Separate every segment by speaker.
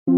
Speaker 1: For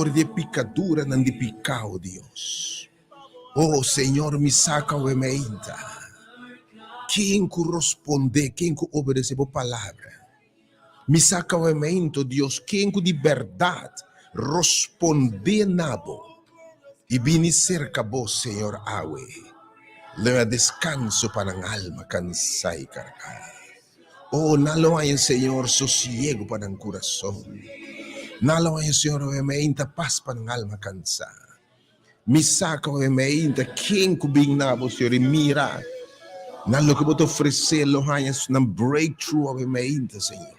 Speaker 1: di e pikaduranan di piká, o Dios. O Señor, mi saka awe meinta. Ken ku rospondé, ken ku obedesé bo palabra? Mi saka awe meinta, o Dios, ken ku di bèrdat rospondé na bo i bini serka bo, Señor, awe. Lo e deskanso pa nan alma kansá i kargá. Oh, nan lo haña Señor sosiego pa nan kurason. Nan lo haña Señor obviamente pas pa nan alma kansá. Mi sa ku obviamente ken ku bin na bo, Señor, i mira na loke bo ta ofresé lo haña nan breakthrough obviamente, Señor.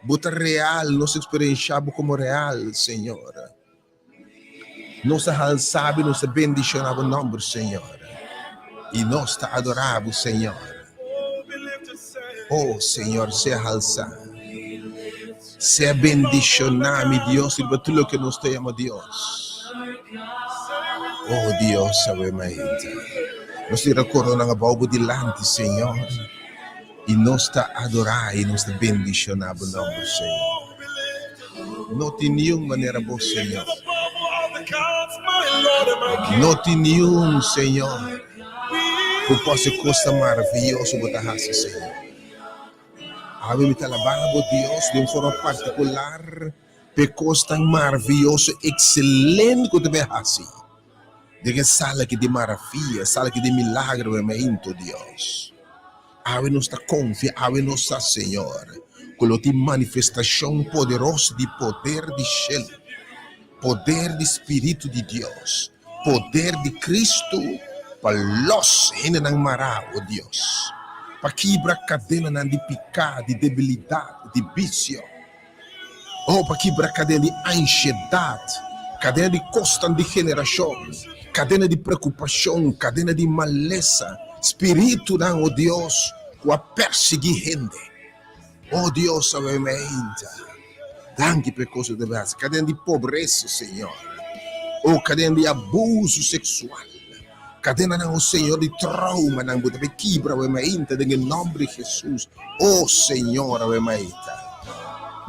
Speaker 1: Bo ta real, nos eksperenshá bo komo real, Señor. Nos ta halsa bo i nos ta bendishoná bo nòmber, Señor. I nos ta adorá bo, Señor. O Señor, sea halsá. Sea bendishoná, mi Dios, riba tur loke nos ta yama Dios. O Dios, awe mainta. Nos tin rekordonan abou bo dilanti, Señor. I nos ta adorá i nos ta bendishoná bo nòmber, Señor. No tin niun manera bo, Señor. No tin niun, Señor, ku por hasi kos tan maravioso bo ta hasi, Señor. Awe mi ta alabá bo, Dios, den un forma partikular p'e kos tan maravioso, ekselente ku ta bai hasi den e sala aki di maravia, e sala aki di milagro, e meinto, Dios. Awe nos ta konfia, awe nos sa, Señor, ku lo tin manifestashon poderoso di poder di shelu, poder di Spiritu di Dios, poder di Kristu pa lòs hendenan mará, o Dios, pa kibra kadenanan di piká, di debilidat, di bisio, o pa kibra kadena di anshedat, kadena di kosnan di generashon, kadena di preokupashon, kadena di malesa, spiritunan, o Dios, ku a persiguí hende. O Dios, awe meinta. Danki pa e kos ku ta bai hasi. Kadena di pobresa, Señor. O kadena di abuso seksual. Kadenanan, o Señor, di traumanan, bo ta bai kibra awe mainta den e nòmber di Hesus. O Señor, awe mainta.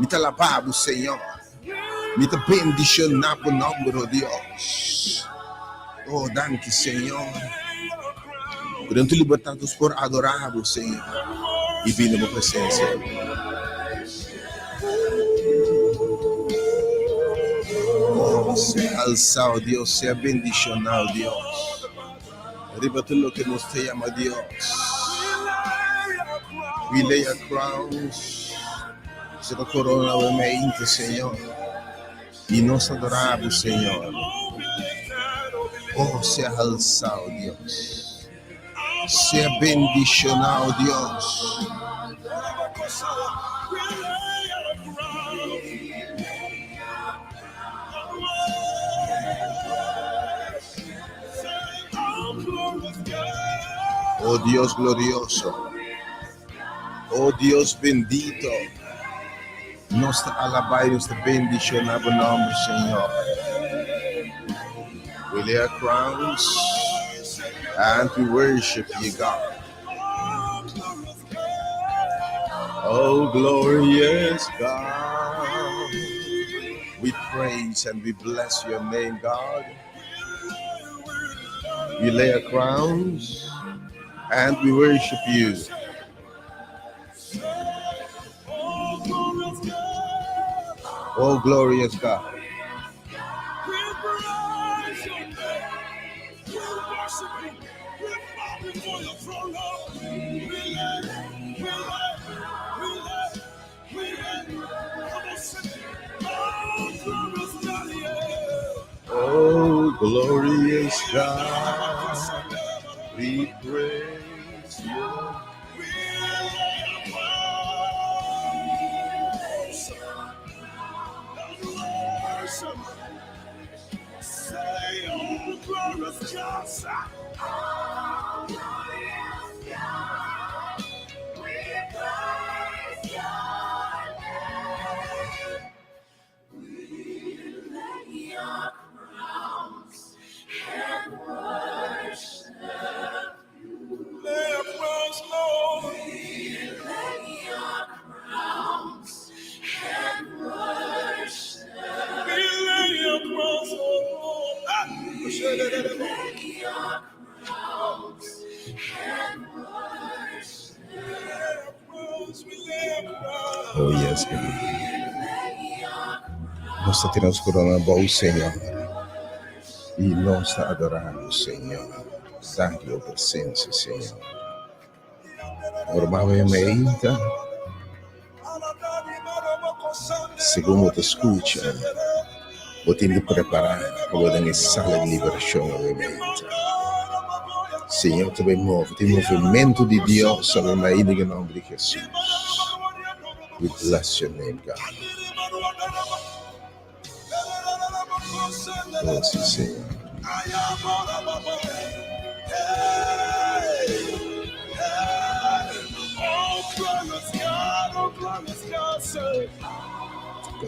Speaker 1: Mi ta alabá bo, Señor. Mi ta bendishoná bo nòmber, o Dios. O, danki, Señor. Ku den tu libertat nos por adorá bo, Señor, i bini bo presensia. Oh, sea alsá, oh Dios, sea bendishoná, oh Dios. Riba tur loke nos ta yama Dios. We lay our crowns. Seta korona awe mainta, Señor. I nos ta adorá bo, Señor. Oh, sea alsá, oh Dios. Sea bendishoná, oh Dios. Oh Dios glorioso. Oh Dios bendito. Nos ta alabá i nos ta bendishoná bo nòmber, Señor. We lay our crowns and we worship you, God. Oh, glorious God. We praise and we bless your name, God. We lay our crowns and we worship you. Oh, glorious God. Oh, glorious God, we praise you. Oh yes, God. Nos ta tira nos corona abou, Señor. I nos ta adorá bo, Señor. Danki bo presencia, Señor. Ora bo meinta, segun bo ta skucha, bo tin di prepará pa bo den e sala di liberashon awe meinta. Señor ta bai move, tin movementu di Dios awe mainta den e nòmber di Hesus. We bless your name, God. Oh, sí, Señor.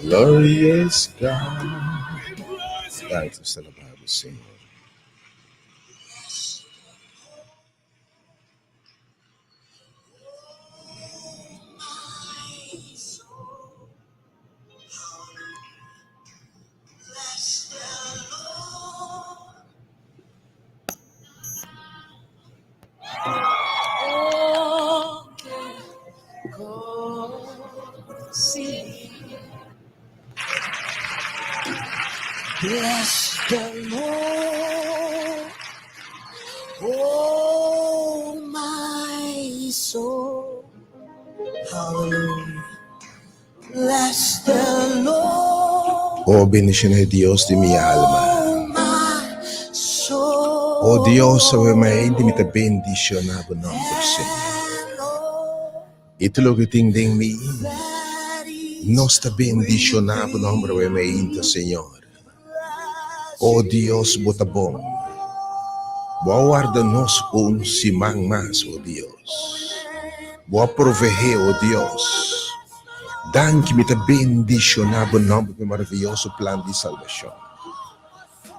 Speaker 1: Glorious God. Danki, nos ta alabá bo, Señor.
Speaker 2: Bless the Lord, oh my soul. Hallelujah. Bless the Lord.
Speaker 1: Oh, bendiciona Dios di mi alma.
Speaker 2: Oh, my soul.
Speaker 1: Oh Dios, awe mainta mi ta bendiciona bo nomber, Señor. I tur loke tin den mi, nos ta bendishoná bo nòmber awe mainta, Señor. O Dios, bo ta bon. Bo a warda nos un siman mas, o Dios. Bo a proveé, o Dios. Danki, mi ta bendishoná bo nòmber pa e maravioso plan di salbashon.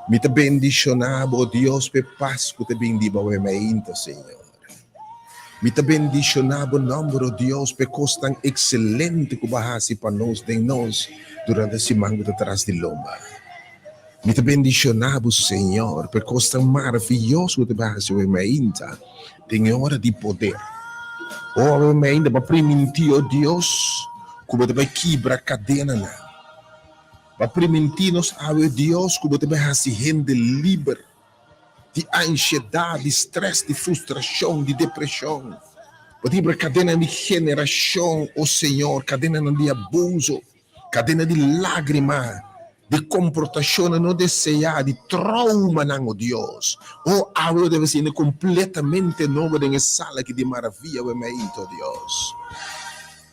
Speaker 1: Mi ta bendishoná bo, o Dios, pa e pas ku ta bin di bo awe mainta, Señor. Mi ta bendishoná bo nòmber, o Dios, pa e kos tan ekselente ku bo a hasi pa nos den nos durante e siman ku ta tras di lomba. Mi ta bendishoná bo, Señor, pa e kos tan maravioso ku bo ta hasi awe mainta den e ora di poder. O awe mainta bo a primintí, o Dios, ku bo ta bai kibra kadenanan. Bo a primintí nos awe, Dios, ku bo ta bai hasi hende liber. Di ansiedat, di strès, di frustrashon, di depreshon. Bo ta kibra kadenanan di generashon, o Señor, kadenanan di abuso, kadena di lágrima, di komportashonnan no deseá, di troumanan, o Dios. O awe bo debe siña kompletamente nobo den e sala aki di maravia, awe mei, o Dios.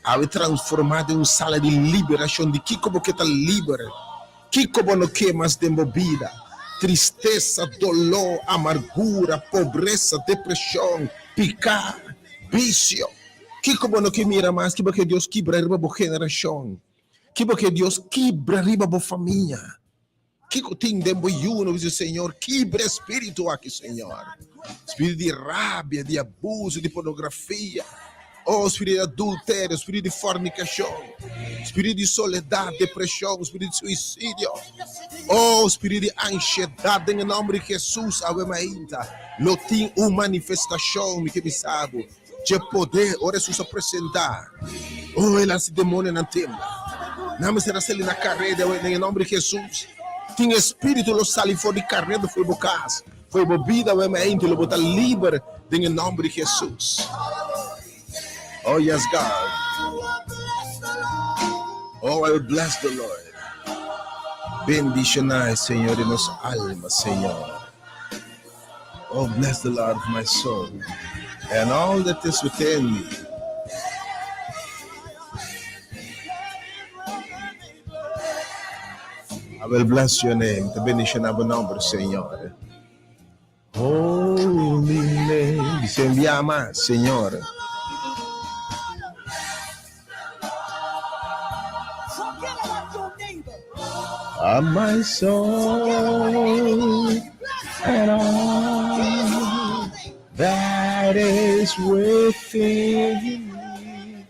Speaker 1: Awe transformá den un sala di liberashon. Di kiko bo ke ta liber? Kiko bo no ke mas den bo bida? Tristesa, doló, amargura, pobresa, depreshon, piká, bisio. Kiko bo no ke mira mas? Ki bo ke Dios kibra riba bo generashon? Ki bo ke Dios kibra riba bo famia? Kiko tin den bo yunan? Bo bisa, Señor, kibra e spiritu aki, Señor. Spiritu di rabia, di abuso, di pornografia. Oh, spiritu di adulterio, spiritu di fornicacion, spiritu di soledad, depresion, spiritu di suicidio. Oh, spiritu di ansiedad, den e nomber di Jesus, awe mainta, lo tin un manifestacion, mi ke bisa bo, dje poder, ora Jesus a presenta. Oh, el hasi demonionan tembla. Nan mester a sali na careda, awe, den e nomber di Jesus. Tin espiritu lo sali for di careda, for bo cas. Fo'i bo bida awe mainta lo bo ta liber den e nomber di Jesus. Oh yes God. Oh I will bless the Lord. Bendiciona e Señor di nos alma, Señor. Oh bless the Lord of my soul and all that is within me. I will bless your name. Ta bendiciona bo nomber, Señor. Holy name. Dice envía más, Señor. Of my soul and all that is within me.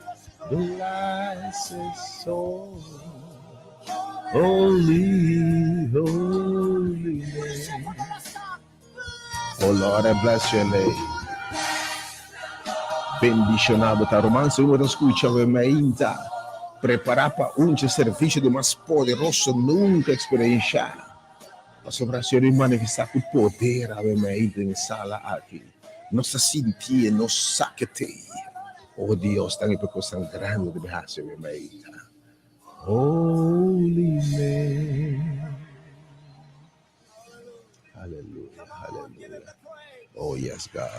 Speaker 1: Bless his soul. Holy, holy name. Oh Lord, I bless your name. Bendiciona bo ta ruman, si bo ta scucha we mainta. Prepara pa un servicio di mas poderoso nunca experiencia. Pasobra Señor mi manifesta cu poder awe mainta den e sala aki. Nos ta sintié, nos sa ke t'ei. Oh Dios, danki pa e cosnan grandi cu bo ta haci awe mainta. Holy name. Hallelujah, hallelujah. Oh yes, God.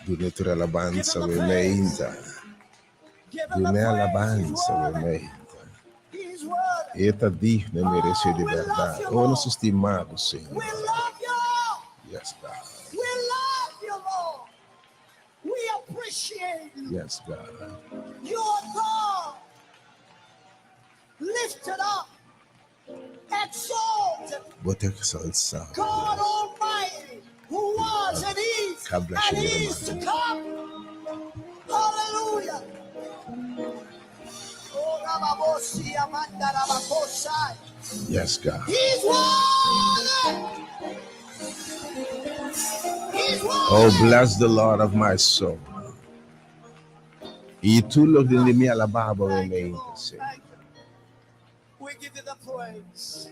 Speaker 1: Dune tur alabanza we meinta. Dune alabanza we meinta. E ta digno e merece di berdad. Oh, nos estimado Señor. Yes, God.
Speaker 2: We appreciate you.
Speaker 1: Yes, God.
Speaker 2: You are God. Lifted up. Exalted.
Speaker 1: Bo ta exalsá.
Speaker 2: God Almighty, who was and is
Speaker 1: God bless
Speaker 2: and
Speaker 1: you,
Speaker 2: is to
Speaker 1: hermano.
Speaker 2: come. Hallelujah. Oh, Rababosi, Amanda Rabakosai.
Speaker 1: Yes, God.
Speaker 2: He's worthy.
Speaker 1: Oh, bless the Lord of my soul. I tur loke den mi alabá bo mainta, Señor.
Speaker 2: We give you the praise.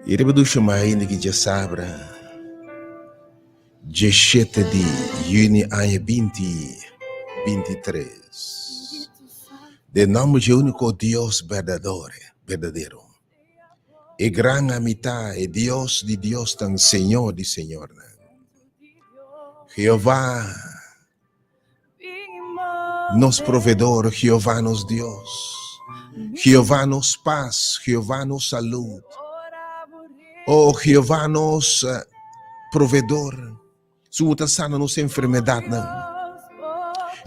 Speaker 1: I riba dushi mainta ki djasabra, djeshete di yüni aña binti bintitres, den nòmber dje úniko Dios berdadero, e gran Amitá, e Dios di diosnan, Señor di señornan, Jehová, nos Proveedor, Jehová nos Dios, Jehová nos pas, Jehová nos salud. Oh, Jehová nos eh, Proveedor, su ta sana nos enfermedadnan.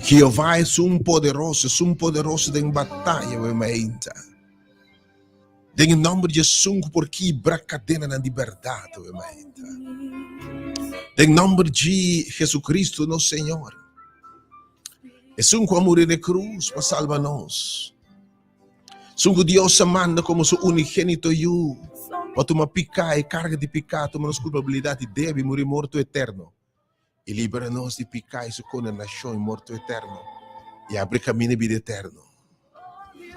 Speaker 1: Jehová es un poderoso, es un poderoso den batalla, we mainta. Den e nòmber di Esun ku por kibra kadenanan di bèrdat, awe mainta. Den nòmber di Jesucristo nos Señor, Esun ku a muri na e krus pa salba nos, Esun ku Dios a manda komo su unigénito Yu pa tuma piká, e karga di piká, tuma nos kulpabilidat i debe muri morto eterno i libra nos di piká i su kondenashon i morto eterno i abri kaminda di bida eterno.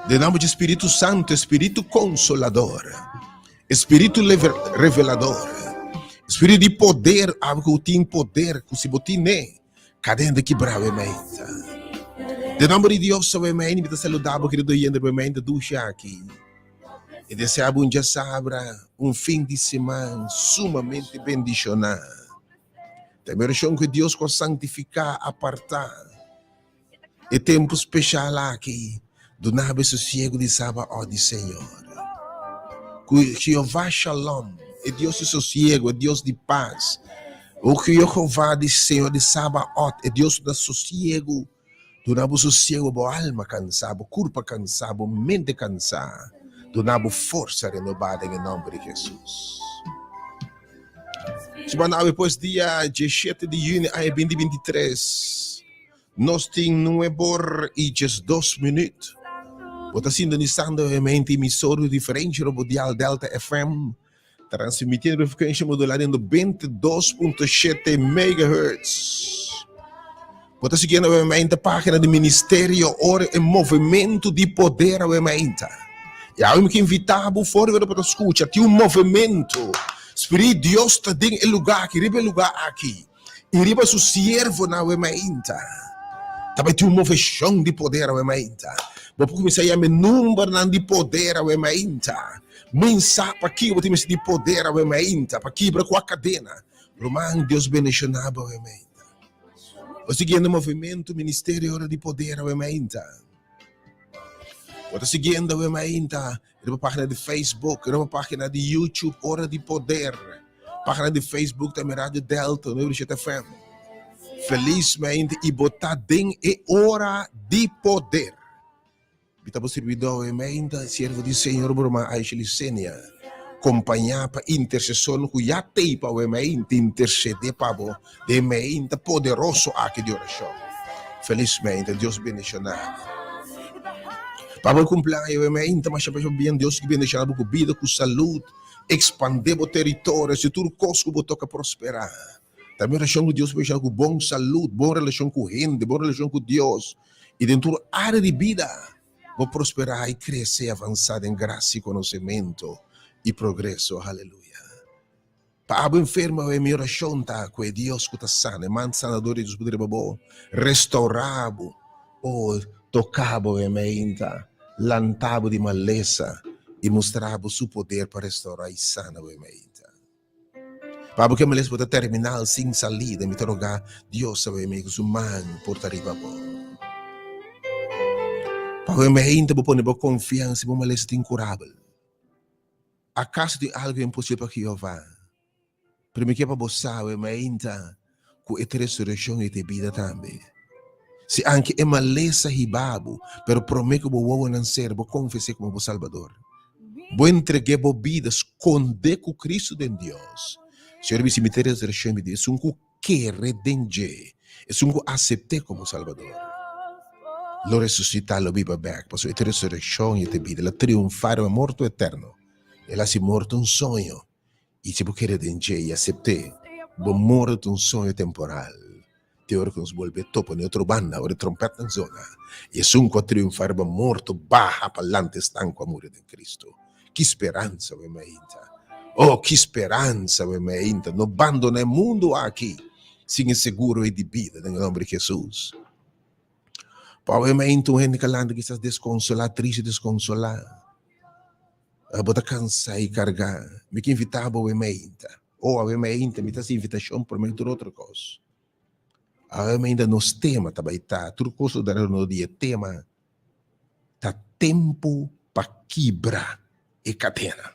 Speaker 1: Den nòmber di Spiritu Santu, e Spiritu Konsolador, e Spiritu Revelador, Spiritu di poder, abo ku tin poder, ku si bo tine, kadena ta kibra awe mainta. Den nomber di Dios awe mainta mi ta saluda bo kerido oyente awe mainta dushi aki. I desea bo un djasabra, un fin di siman sumamente bendishoná. Ta mi orashon ku e Dios ku a santifiká, apartá e tempu speshal aki, duna bo e sosiegu di Sabaot di Señor. Ku Jehová Shalom, e Dios di sosiegu, e Dios di pas, o ku Jehová di Señor di Sabaot, e Dios ku da sosiegu, Duna bo sosiego bo alma kansá, bo kurpa kansá, bo mente kansá. Duna bo forsa renobá den e nòmber di Hesus. Siman awe pues dia diesshete di yüni aña binti 23, nos tin nuebor i 12 minüt. Bo ta sintonisando e mente emisor di diferensha robo dial Delta FM, transmitiendo frekuensha modulá den 92.7 megahertz. Bo ta siguiendo awe mainta página di Ministerio Ora e Movementu di Poder awe mainta. I awe mi ke invitá bo for di bo ta skucha, tin un movementu. Spirit Dios ta den e lugá aki, riba e lugá aki, i riba su siervonan awe mainta. Ta bai tin un moveshon di poder awe mainta. Bo por kuminsá yama e numbernan di poder awe mainta. Min sa pakiko bo tin mester di poder awe mainta, pa kibra kua kadena. Ruman, Dios bendishoná bo awe mainta. Bo siguiendo Movimento Ministerio Ora di Poder awe mainta? Bo ta siguiendo awe mainta riba pagina di Facebook, riba pagina di YouTube Ora di Poder. Pagina di Facebook tambe Radio Delta 97 FM. Feliz mainta y bo ta den e Ora di Poder. Mi ta bo sirbidó e meinta, siervo di Señor, bo ruman Aisha Licenia, kompañá pa intersesornan ku ya t'ei pa bo e meinta intersedé pa bo den e meinta poderoso aki di orashon. Felis meinta, Dios bendishoná bo. Pa bo e kumpleaño e meinta, masha masha bien, Dios ki bendishoná bo ku bida, ku salud, ekspandé bo teritorio, hasi tur kos ku bo toka prosperá. Ta mi orashon ku Dios bendishoná ku bon salud, bon relashon ku hende, bon relashon ku Dios. I den tur área di bida bo prosperá i krese i avansá den grasia i konosementu i progreso. Aleluya! Pa abo enfermo awe, mi orashon ta ku e Dios ku ta sana, e man sanador di Dios por riba bo, restourá bo, o toká bo awe meinta, lantá bo di malesa i mustra bo su poder pa restourá i sana bo awe meinta. Pa bo ke males bo ta terminal sin salida mi ta roga Dios sabe mi ku su man por ta riba bo. Pa bo mente bo pone bo konfiansa bo malesa ta inkurabel. Akaso tin algu imposibel pa Jehová? Pero mi ke pa bo sabe mainta ku e ta resurekshon i ta e bida tambe. Si anke e malesa hiba bo, pero prome ku bo wowonan sera bo konfes'é komo bo Salbador. Bo entreg'é bo bida skondé ku Kristu den Dios. Señor a bisa, Mi ta e resurreccion i bida. Esun ku kere den dje, esun ku asept'é komo Salbador, lo resusitá, lo biba bèk, pasobra e ta e resurreccion i e ta e bida. El a triunfá riba morto eterno. El a hasi morto un soño. I si bo kere den dje i asept'é, bo morto ta un soño temporal. Te ora ku nos bolbe topa na e otro banda, ora e trompètnan zona, i esun ku a triunfá riba morto baha pa lanta esnan ku a muri den Kristu. Ki speransa bo mainta! Oh, ki speransa bo mainta! No bandoná e mundu aki sin e seguro ei di bida den e nòmber di Hesus. Pa awe mainta un hende ka lanta kisas deskonsolá, tristu i deskonsolá. Bo ta kansá i kargá. Mi ke invitá bo awe mainta. Oh, awe mainta mi ta hasi invitashon promé tur otro kos. Awe mainta nos tema ta bai ta, tur kos lo dara rondó di e tema, ta tempu pa kibra e kadena.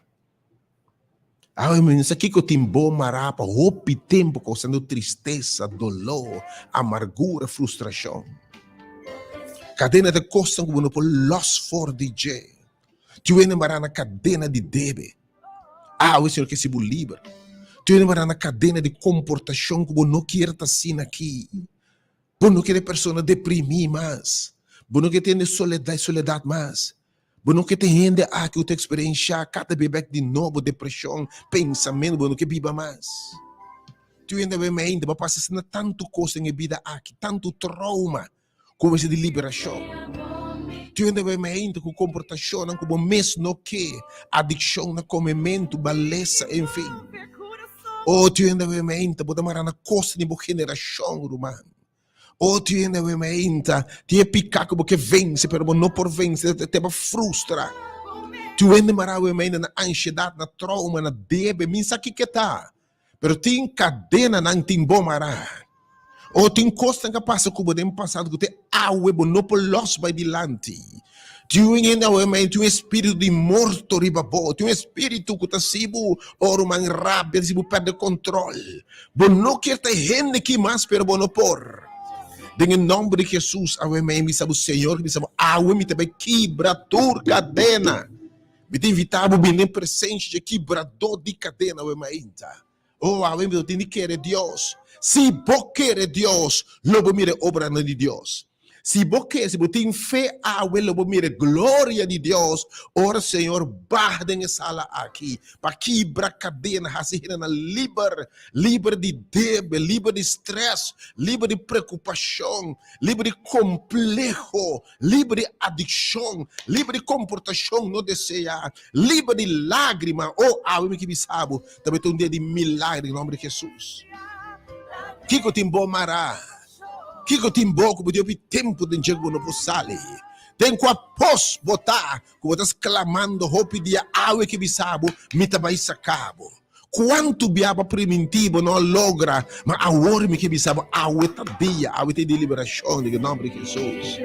Speaker 1: Awe mainta sa kiko tin bo mará pa hopi tempu kousando tristesa, doló, amargura, frustrashon. Kadena ta kosnan ku bo no por lòs for di dje. Tin hende mará na kadena di debe. Awe Señor ke hasi bo liber. Tin hende mará na kadena di komportashon ku bo no kier ta asina aki. Bo no kier e persona deprimí mas. Bo no kier tene soledat mas. Bo no kier tin hende aki ku ta eksperenshá kada bes bèk di nobo depreshon, pensamentu, bo no kier biba mas. Tin hende awe mainta bo a pasa asina tantu kos den e bida aki, tantu trouma. Ku mester di liberashon. Tin hende bai mainta ku komportashonnan ku bo mes no ke, adikshon na komementu, malesa, enfin. Oh, tin hende awe meinta, bo ta mara na kos di bo generashon, ruman. Oh, tin hende awe meinta, tin e piká ku bo ke vense, pero bo no por vense, te bo frustra. Tin hende mara awe meinta na ansiedat, na trauma, na debe, mi sa kiko ta. Pero tin kadenanan tin bo mará. O tin kosnan ku a pasa ku bo den pasado ku te awe bo no por lòs bai dilanti. Tin un hende awe mei tin un espíritu di morto riba bo. Tin un espíritu ku ta hasi bo ora un man rabia, ta hasi bo pèrdè kòntròl. Bo no kier ta e hende aki mas, pero bo no por. Den e nòmber di Hesus awe mei mi bisa bo, Señor, mi bisa bo, awe mi ta bai kibra tur kadena. Mi ta invitá bo bini den presensia dje Kibradó di kadena awe mainta. Oh, awe bo tin di kere Dios. Si bo kere Dios, lo bo mira e obranan di Dios. Si bo ke, si bo tin fe awe, lo bo mira e gloria di Dios ora Señor baha den e sala aki pa kibra kadena, hasi hendenan liber, liber di debe, liber di stress, liber di preokupashon, liber di kompleho, Liber di adikshon, liber di komportashon no deseá, liber di lágrima. O, awe mi ke bisa bo, ta bai ta un dia di milagre den nòmber di Hesus. Kiko tin bo mará? Kiko tin bo ku bo tin hopi tempu den dje ku bo no por sali? Den kua pos bo ta ku bo ta sklamando hopi dia? Awe ke bisa bo, mi ta bai saka bo. Kuantu bia bo a primintí bo no a logra, ma awor mi ke bisa bo, awe ta dia, awe ta e dia di liberashon den e nòmber di Hesus.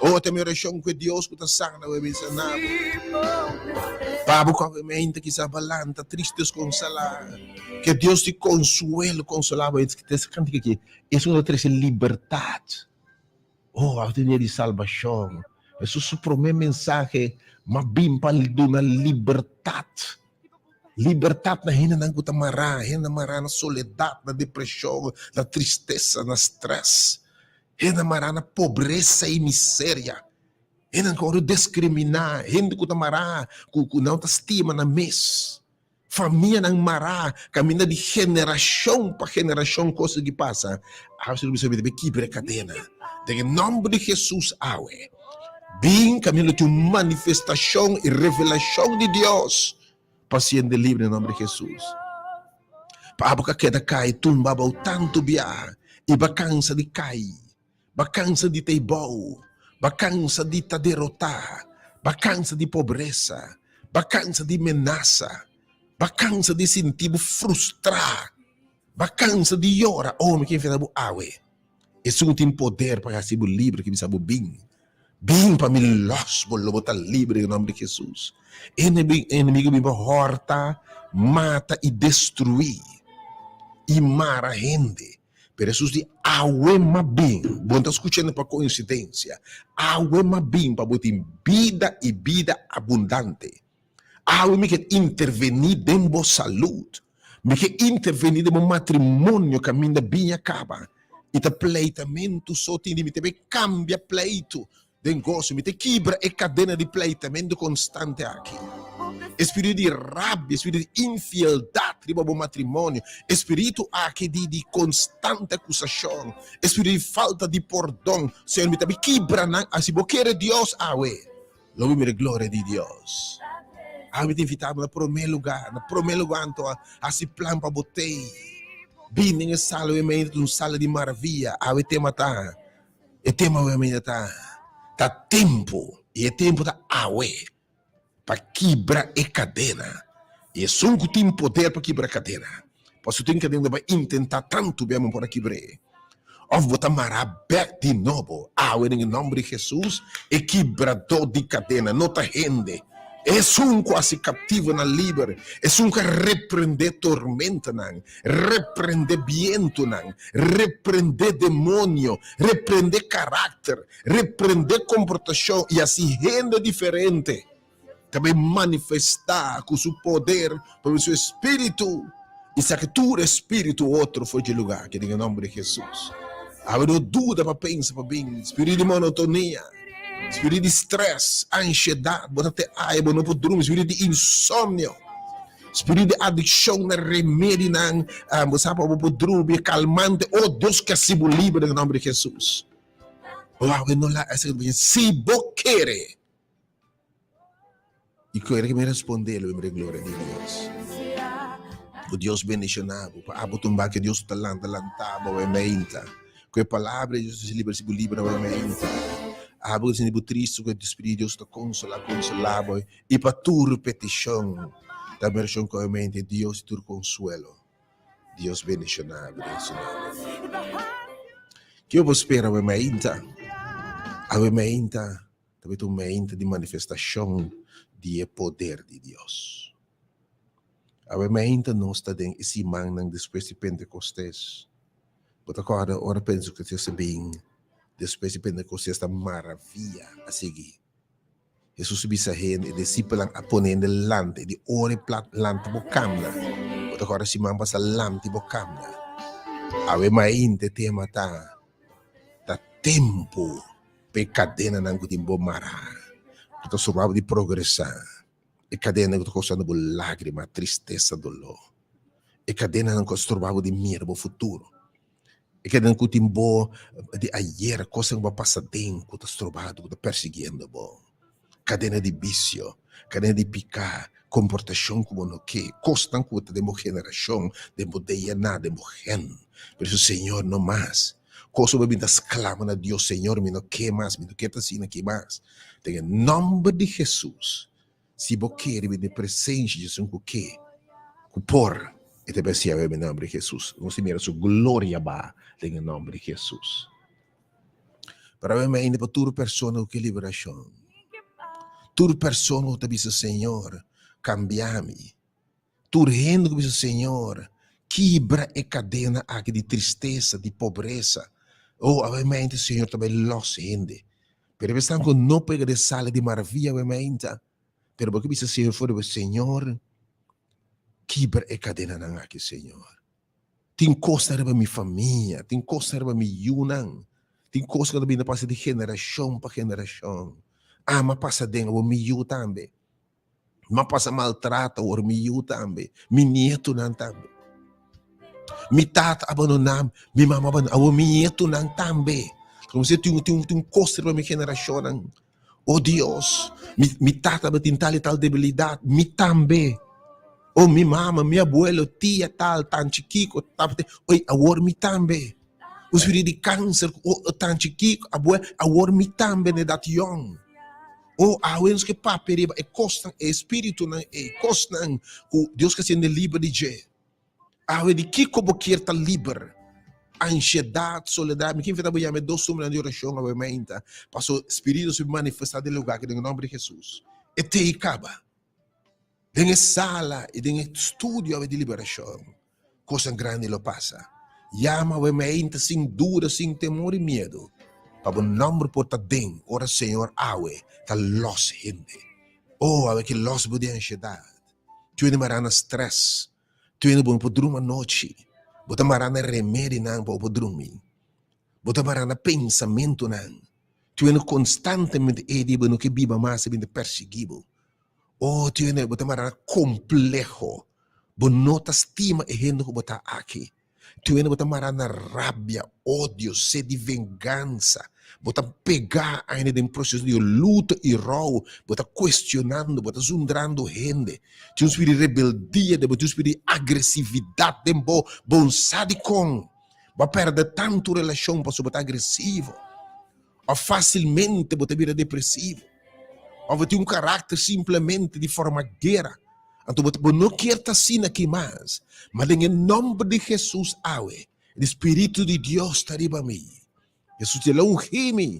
Speaker 1: O, ta mi orashon ku e Dios ku ta sana awe bin sana bo. Pa bo ku awe mente kisas bo a lanta triste deskonsolá, ke Dios di konsuelo konsolá bo. Esta kantika aki, esun ta trese libertat. Oh, awe ta dia di salbashon. Hesus su promé mensahe, M'a bin pa duna libertat. Libertat na hendenan ku ta mará, hendenan mará na soledat, na depreshon, na tristesa, na strès, hendenan mará na pobresa i miseria, hendenan ku a wòrdu deskriminá, hende ku ta mará ku ku nan ta stima nan mes, famianan mará kaminda di generashon pa generashon kos aki pasa. Awe si lo bisa mi kibra e kadena den e nòmber di Hesus awe. Bin kaminda lo tin un manifestashon i revelashon di Dios pa siente libre den nòmber di Hesus. Pa abo ka keda kai tumba abou tantu biaha i ba kansa di kai, ba kansa di ta ibou, ba kansa di ta derotá, ba kansa di pobresa, ba kansa di menasa, ba kansa di sinti bo frustrá, ba kansa di yora. Oh, mi ke enfrentá bo awe. Esun tin poder pa hasi bo libre ke bisa bo bin. Bin pa mi lòs bo lo bo ta libre den nòmber di Hesus. E enemigo bin pa hòrta, mata i destruí i mara hende. Pero Hesus di, Awe m'a bin. Bo no ta skuchando pa koinsidensia. Awe m'a bin pa bo tin bida i bida abundante. Awe mi ke intervení den bo salud. Mi ke intervení den bo matrimonio kaminda biña kaba i ta pleitamentu so tin di mi. Ta bai kambia pleitu den goso. Mi ta kibra e kadena di pleitamentu konstante aki. E spiritu di rabia, e spiritu di infieldat riba bo matrimonio, e spiritu aki di di konstante akusashon, e spiritu di falta di pordon, Señor mi ta bai kibra nan. Si bo kere Dios awe, Lo bo mira e gloria di Dios. Awe mi ta invitá bo na promé lugá, na promé lugá anto hasi plan pa bo tei. Bin den e sala awe mainta ta un sala di maravia. Awe tema ta, e tema awe mainta ta, ta tempu, i e tempu ta awe, pa kibra e kadena. I esun ku tin poder pa kibra kadena, pasobra tin kadena ku ta bai intentá tantu bia bo por a kibr'é. Of bo ta mará bek di nobo. Awe den e nòmber di Hesus, e kibradó di kadena no ta hende. Esun ku hasi kaptivonan liber, esun ku a reprendé tormentanan, reprendé bientunan, reprendé demonio, reprendé karakter, reprendé komportashon i hasi hende diferente, ta bai manifestá ku su poder pa medio su espíritu i saka tur espíritu otro for dje lugá aki den e nòmber di Hesus. Awe no duda pa pensa pa bin spiritu di monotonia, spiritu di strès, ansiedat, bo ta te aya bo no por drumi, spiritu di insomnio, spiritu di adikshon na remedinan, bo sa pa bo por drumi, kalmante, oh Dios ke hasi bo liber den e nòmber di Hesus. Oh awe no laga esaki si bo kere. I ku ere ke mi respondé, lo mi mira e gloria di Dios. Ku Dios bendishoná bo. Pa abo tumba ke Dios ta lanta lanta bo awe meinta. Ku e palabra di Dios ta libra si bo libra awe meinta. Abo ku ta sinti bo tristu ku e Spiritu di Dios ta konsolá konsolá bo i pa tur petishon ta mershon ku awe meinta e Dios di tur konsuelo. Dios bendishoná bo den su nòmber. Kiko bo spera awe meinta? Awe meinta ta bita un meinta di manifestashon di e poder di Dios. Awe meinta nos ta den e simannan despues di Pentekostes. Bo ta kòrda ora Pentekostes a bin? Despues di Pentekostes ta maravia a sigui. Hesus a bisa hende, e disipelnan a pone hende lanta, e di ora e plat lanta bo kamna. Bo ta kòrda siman pasá lanta i bo kamna. Awe mainta e tema ta, Ta tempu pa e kadenanan ku tin bo mará, ku ta stroba bo di progresá. E kadenanan ku ta kousando bo lágrima, tristesa, doló. E kadenanan ku a stroba bo di mira bo futuro. E kadenanan ku tin bo di ayer, kosnan ku bo a pasa den ku ta stroba bo, ku ta persiguiendo bo. Kadena di bisio, kadena di piká, komportashon ku bo no ke, kosnan ku ta den bo generashon, den bo DNA, den bo gen. Por eso, Señor, no mas. Kos ku bo bin ta sklama na Dios, Señor, mi no ke mas, mi no ke ta asina aki mas. Den e nòmber di Hesus, si bo kere bini den presensia di esun ku ke, ku por, e ta bai hasié awe den e nòmber di Hesus. Nos ta mira su gloria baha den e nòmber di Hesus. Pero awe mi ainda pa tur persona ku ke liberashon, tur persona ku ta bisa, Señor, kambia mi. Tur hende ku bisa, Señor, kibra e kadena aki di tristesa, di pobresa. Oh, awe mainta Señor ta bai lòs hende. Pero e esnan ku no por yega den sala di maravia awe mainta, pero bo ke bisa Señor for di bo, Señor, kibra e kadenanan aki, Señor. Tin kosnan riba mi famia, tin kosnan riba mi yunan, tin kos ku ta bini pasa di generashon pa generashon. Ama pasa den awor mi yu tambe. Mi a pasa maltrato awor mi yu tambe, mi nietonan tambe. Mi tata a bandoná mi, mi mama a bandoná mi, awor mi nietonan tambe. Komo si tin tin tin kos riba mi generashonnan. O Dios, mi mi tata tabatin tal i tal debilidat, mi tambe. O mi mama, mi abuelo, tia tal, tanchi kiko tabatin, oi awor mi tambe. Un spiritu di kanser, o tanchi kiko, abuelo, awor mi tambe na edat yòn. O awe nos ke papia riba e kosnan, e espiritunan, e kosnan ku Dios ke hasiendo liber di dje. Awe di kiko bo kier ta liber? Ansiedat, soledat. Mi ke invita bo yama e dos numeronan di orashon awe mainta, paso spiritu su manifesta den e lugar aki den e nomber di Hesus. E tei kaba. Den e sala i den e studio awe di liberashon. Kosnan grandi lo pasa. Yama awe meinta sin duda, sin temor i miedu, pa bo nòmber por ta den ora Señor awe ta lòs hende. Oh, awe ki lòs bo di ansiedat. Tur hende mará na strès. Tur hende bo no por drumi anochi. Bo ta mará na remedinan pa bo por drumi. Bo ta mará na pensamentunan. Tur hende konstantemente e di bo no ke biba mas, e bin ta persiguí bo. Oh, tur hende bo ta mará na kompleho. Bo no ta stima e hende ku bo ta aki. Tur hende bo ta mará na rabia, odio, sed di vengansa. Bo ta pegá ainda den proseso di luto i rou. Bo ta kuestionando, bo ta zundrando hende. Tin un spiritu di rebeldia den bo, tin un spiritu di agresividat den bo. Bo no sa dikon bo a pèrdè tantu relashon pasobra bo ta agresivo. Òf fásilmente bo ta bira depresivo. Òf bo tin un karakter simplemente di forma guera. Anto bo ta bo no kier ta asina aki mas. Ma den e nòmber di Hesus awe, e Spiritu di Dios ta riba mi. Hesus el a ungí mi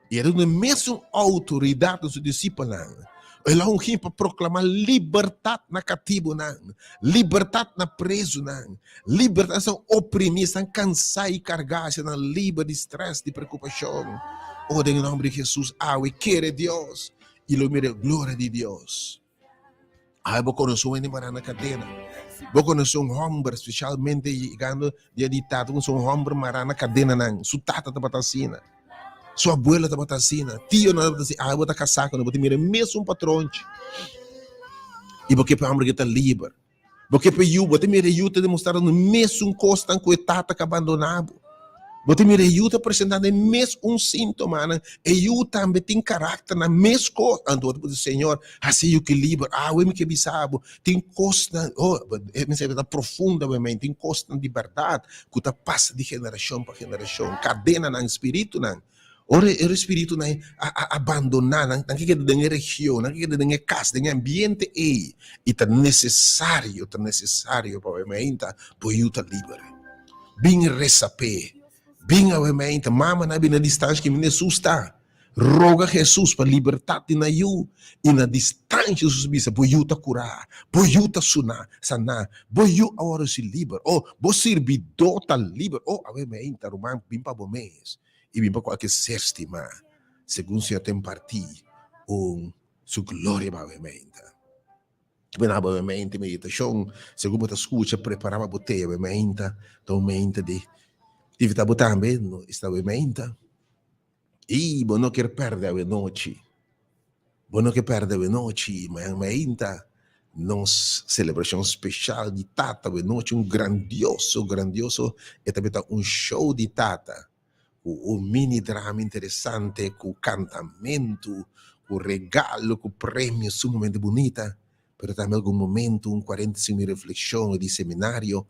Speaker 1: i el a duna e mesun outoridat na su disipelnan. El a ungí mi pa proklamá libertat na katibunan, libertat na prezunan, Libertad esnan oprimí, esnan kansá i kargá, esnan liber di strès, di preokupashon. O den e nòmber di Hesus, awe kere Dios i lo mira e gloria di Dios. Awe bo konosé un hende mará na kadena. Bo konosé un hòmber, spesialmente yegando dia di tata, bo konosé un hòmber mará na kadenanan. Su tata tabata asina, su abuelo tabata asina, tionan tabata asina. Awe bo ta kasá ku nan, bo ta mira e mesun patronchi. I bo ke pa e hòmber ke ta liber. Bo ke pa e yu, bo ta mira e yu ta demostrá no mesun kosnan ku e tata ku a bandoná bo. Bo ta mira e yu ta presentando e mes un síntomanan, e yu tambe tin karakternan meskos. Anto bo ta puntra, Señor, hasi e yu ki liber. Awe mi ke bisa bo, tin kosnan, oh, e mensahe ta profundo awe men, tin kosnan di bèrdat ku ta pasa di generashon pa generashon, kadenanan, spiritunan. Ora e spiritunan a a abandoná nan, nan ke keda den e region, nan ke keda den e kas, den e ambiente ei, i ta nesesario, ta nesesario pa awe mainta bo yu ta liber. Bin resa p'e. Bin awe mainta, mamanan a bini na distansha ke mi Hesus ta. Roga Hesus pa libertat di nan yu, i na distansha Hesus bisa, Bo yu ta kurá, bo yu ta suná, saná, bo yu awor si liber. Oh, bo sirbidó ta liber. Oh, awe mainta, ruman, bin pa bo mes. i bin pa kualke ser stimá, segun Señor ta impartí un Su gloria pa bo mente. Bina bo mente meditashon, segun bo ta skucha, prepará pa bo tea bo mente, ta un mente di invitá bo tambe, no esta bo mente. I bo no kier pèrdè awe nochi. Bo no ke pèrdè awe nochi, mañan mainta nos selebrashon speshal di Tata awe nochi, un grandioso, grandioso, e ta beta un show di Tata, ku un mini drama interesante, ku kantamentu, ku regalo, ku premio sumamente bunita, pero tambe algun momento un 45 min reflekshon di seminario.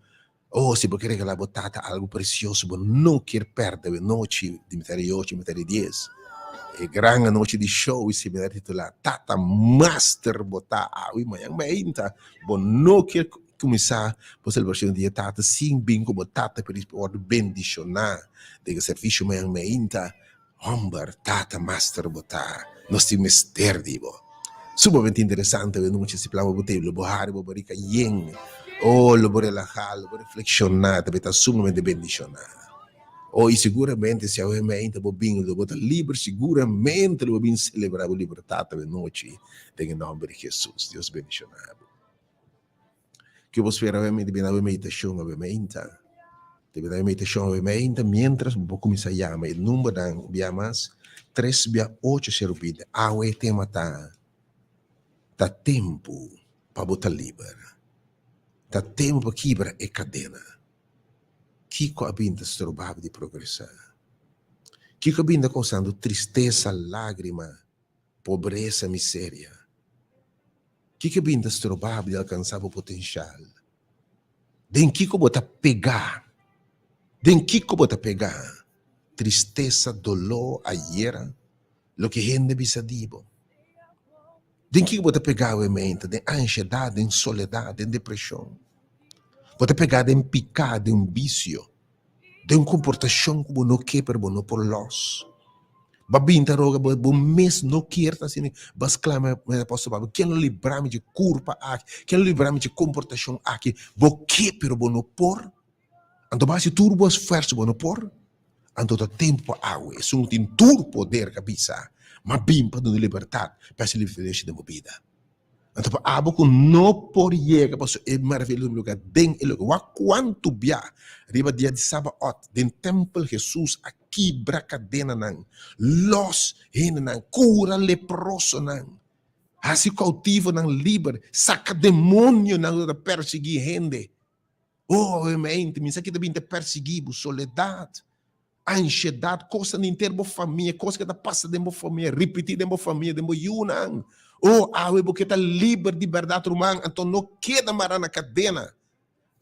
Speaker 1: Oh, si bo ke regalá bo tata algu presioso, bo no kier pèrdè e nochi di mitar di ocho i mitar di dies. E gran anochi di show i seminario titulá Tata Master Bo Ta Awe Mañan Mainta. Bo no kier kuminsá bo selebrashon di Dia Tata sin bin ku bo tata pa wòrdu bendishoná den e servisio mañan mainta. Homber, Tata Master Bo Ta. Nos tin mester di bo. Sumamente interesante awe nochi si plama bo tei lo bo hari bo barika yen. Oh, lo bo relaha, lo bo reflekshoná, ta ta sumamente bendishoná. Oh, i siguramente si awe meinta bo bin lo bo ta liber, siguramente lo bo bin selebrá bo libertat awe nochi den e nòmber di Jesus. Dios bendishoná bo. Ke bo spera awe meinta bini awe meditashon awe meinta? Te bini awe meditashon awe meinta mientras bo por kuminsá yama e numbernan bia mas tres bia ocho sero binti. Awe e tema ta Ta tempu pa bo ta liber. Ta tempu pa kibra e kadena. Kiko a bin ta stroba bo di progresá? Kiko a bin ta kousando tristesa, lágrima, pobresa, miseria? Kiko bin ta stroba bo di alkansá bo potenshal? Den kiko bo ta pegá? Den kiko bo ta pegá? Tristesa, doló, ayera, loke hende bisa di bo. Den kiko bo ta pegá awe meinta? Den anshedat, den soledat, den depreshon. Bo ta pegá den piká, den bisio. Den un komportashon ku bo no ke pero bo no por lòs. Bo a bin ta roga bo, bo mes no kier ta asina. Bo a sklama manera apòstel Pablo, ken lo libra mi dje kurpa aki? Ken lo libra mi dje komportashon aki? Bo ke pero bo no por. Anto bo a hasi tur bo esfuerso bo no por. Anto ta tempu pa awe esun ku tin tur poder ka bisa, M'a bin pa duna libertat pa hasi diferensha den bo bida. Anto pa abo ku no por yega pasobra e maravilloso luga den e luga. Wak kuantu bia riba dia di Sabaot den tempel Hesus a kibra kadenanan, los hendenan, kura leprosonan, hasi koutivonan liber, saka demonionan ku ta persiguí hende. Oh, obviamente, mi sa ki ta bin ta persiguí bo, soledat, anshedat, kosnan di henter bo famia, kos ke ta pasa den bo famia, ripití den bo famia, den bo yunan. Oh, awe bo ke ta liber di bèrdat, ruman, anto no keda mará na kadena.